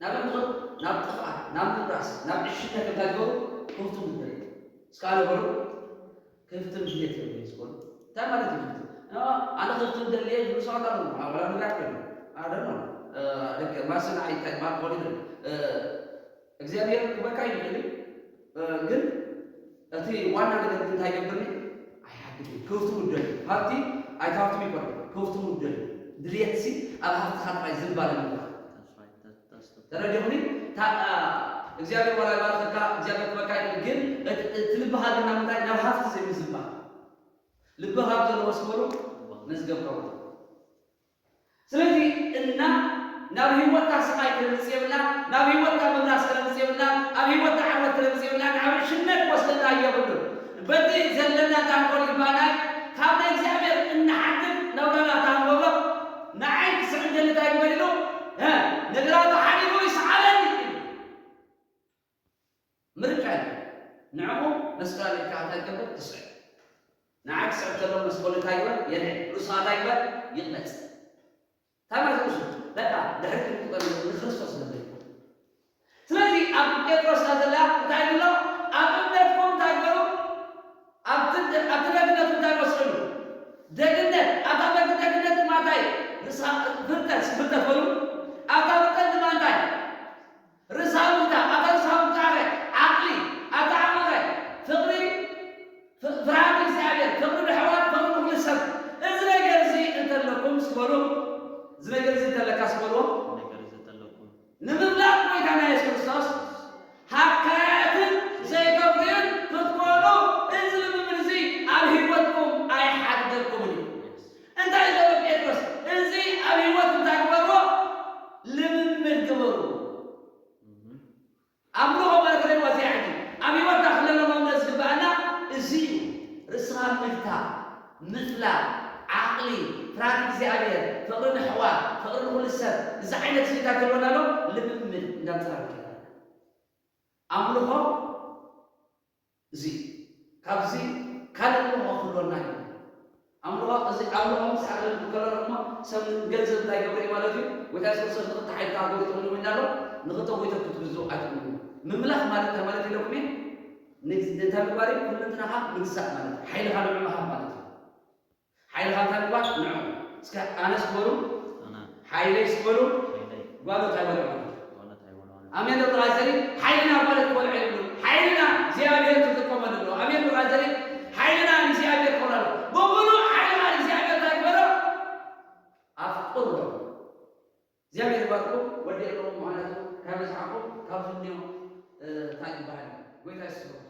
ናበይ ትኸዱ? ናብ ጥፍኣት፣ ናብ ምብራስ፣ ናብ ዕሽነት እንታይ ዝበሩ ክህብትሙ ዝደልዩ። እስከ ኣነ በሉ ክህብትም ድሌት የብለይ ዝኾኑ። እንታይ ማለት እዩ ክህብትም? ኣነ ክህብትም ደልየ ዝብሉ ሰባት ኣለዉ። ኣወላ ንጋት ኮይኑ። ኣደኖ ደገ ማስን ኣይታይ ማት ሆሊደን እግዚኣብሔር ክበካ ይኽእል ግን እቲ ዋና ነገር ግን እንታይ ገብርኒ ኣይሓግድ ክፍቱ ውደል ሃብቲ ኣይታፍቱ ይኮን ክፍቱ ውደል ድልየትሲ ኣብ ሃብትኻ ጥራይ ዝባለ ምግባር ተረዲኹኒ እግዚኣብሔር ዋላ ይባርኸካ እግዚኣብሔር ክበካ ይኽእል ግን እቲ ልብኻ ግን ናብ ምንታይ ናብ ሃብቲ ዘይምዝባል ልቢ ሃብ ዘለዎ ስበሉ መዝገብ ከውታ ስለዚ እና ናብ ህይወታ ስቃይ ክነምጽ የብልና ናብ ህይወታ ምብራስ ክነምጽ የብልና ኣብ ህይወታ ዓወት ክነምጽ የብልና ናብ ሽነት ወስደና የብሉ በቲ ዘለና ታንኮል ይባና ካብ ናይ እግዚኣብሔር እንሓድር ነብረና ታንጎሎ ንዓይ ክስዕብ ደሊ እንታይ ግበር ኢሉ ነገራቱ ሓዲጉ ይስዓበኒ ምርጫ እዩ። ንዕኡ መስቀል ኣልዒልካ እንታይ ትገብር? ትስዕር። ንዓይ ክስዕብ ከሎ መስቀሉ እንታይ ይግበር? የንዕድ። ርእሱ እንታይ ይግበር? ይቕነጽ። እንታይ ማለት ርእሱ? በቃ ድሕሪ ክንቁጠር ንክርስቶስ ነበር። ስለዚ ኣብ ጴጥሮስ ዘላ እንታይ ይብሎ? ኣብ እምነትኩም እንታይ ግበሩ? ኣብቲ ኣብቲ ደግነቱ እንታይ ወስዱ? ደግነት ኣብታ መግቢ ደግነት ድማ እንታይ? ርእሳ ፍልጠት ፍልጠት በሉ። ኣብታ ፍልጠት ድማ እንታይ? ርእሳ ምልታ ኣብታ ርእሳ በሉ፣ እዚ ነገር እዚ እንተለካስ በልዎ፣ ነገር ዝተለኩም ንምፍላጥ ጎይታና የሱስ ክርስቶስ ሃካያትን ዘይከፍርዩን ክትኮኑ፣ እዚ ልምምድ እዚ ኣብ ህይወትኩም ኣይሓድገኩምን እዩ። እንታይ ዘሎ ጴጥሮስ? እዚ ኣብ ህይወት እንታይ ግበርዎ? ልምምድ ግበሩ። ኣምልኾ ማለት ርእይዋ እዚኣ ሕጂ ኣብ ህይወትና ክለለመምና ዝግበኣና እዚ እዩ። ርእስኻ ምግታ፣ ምፍላጥ፣ ዓቕሊ፣ ፍርሃት እግዚኣብሔር፣ ፍቕሪ ንሕዋ፣ ፍቕሪ ንኹሉ ሰብ፣ እዚ ዓይነት ስኒታት ክህልወና ኣሎ። ልምምድ እንዳምፅና ንከይድ ኣምልኾ እዚ ካብዚ ካልእ ኣምልኾ ክህልወና እዩ። ኣምልኾ እዚ ኣምልኾ ምስ ዓለም ከለና ድማ ሰብ ገንዘብ እንታይ ገብረ እዩ ማለት እዩ። ጎይታ የሱስ ክርስቶስ ንኽልተ ሓይልታት ጎይቶም ኢልና ኣሎ። ንኽልተ ጎይቶም ክትግዝኡ ኣይትኽእሉን። ምምላኽ ማለት እንታይ ማለት ኢለኩም እየ? ንግዝ- እንታይ ምግባር እዩ? ኩልንትናኻ ምግዛእ ማለት እዩ። ሓይልኻ ንዑ ምሃብ ማለት እዩ። ሓይልኻ እንታይ ምግባር? ንዑ። እስከ ኣነስ በሉ፣ ኣነ ሓይለይ እስበሉ። ሓይለይ ጓኖት ኣይበልዑ ማለት እዩ። ጓኖት ኣይበልዖን። ኣሜን። ደቂ ቃል ዘሪ ሓይልና ማለት ክበልዑ የብሉ። ሓይልና እግዚኣብሔር ክጥቀመሉ ኣሎ። ኣሜን። ደቂ ቃል ዘሪ ሓይልና እግዚኣብሔር ክበልዑ ኣሎ። ብምሉእ ሓይልና እግዚኣብሔር እንታይ ግበሮ? ኣፍቅሮ። እግዚኣብሔር ይባርኩም። ወዲ ኣለዎም ምዃናቱ ካብ በዝሓኹም ካብ ዝንዮ እንታይ ይበሃል? ጎይታ የሱስ ይባርክ።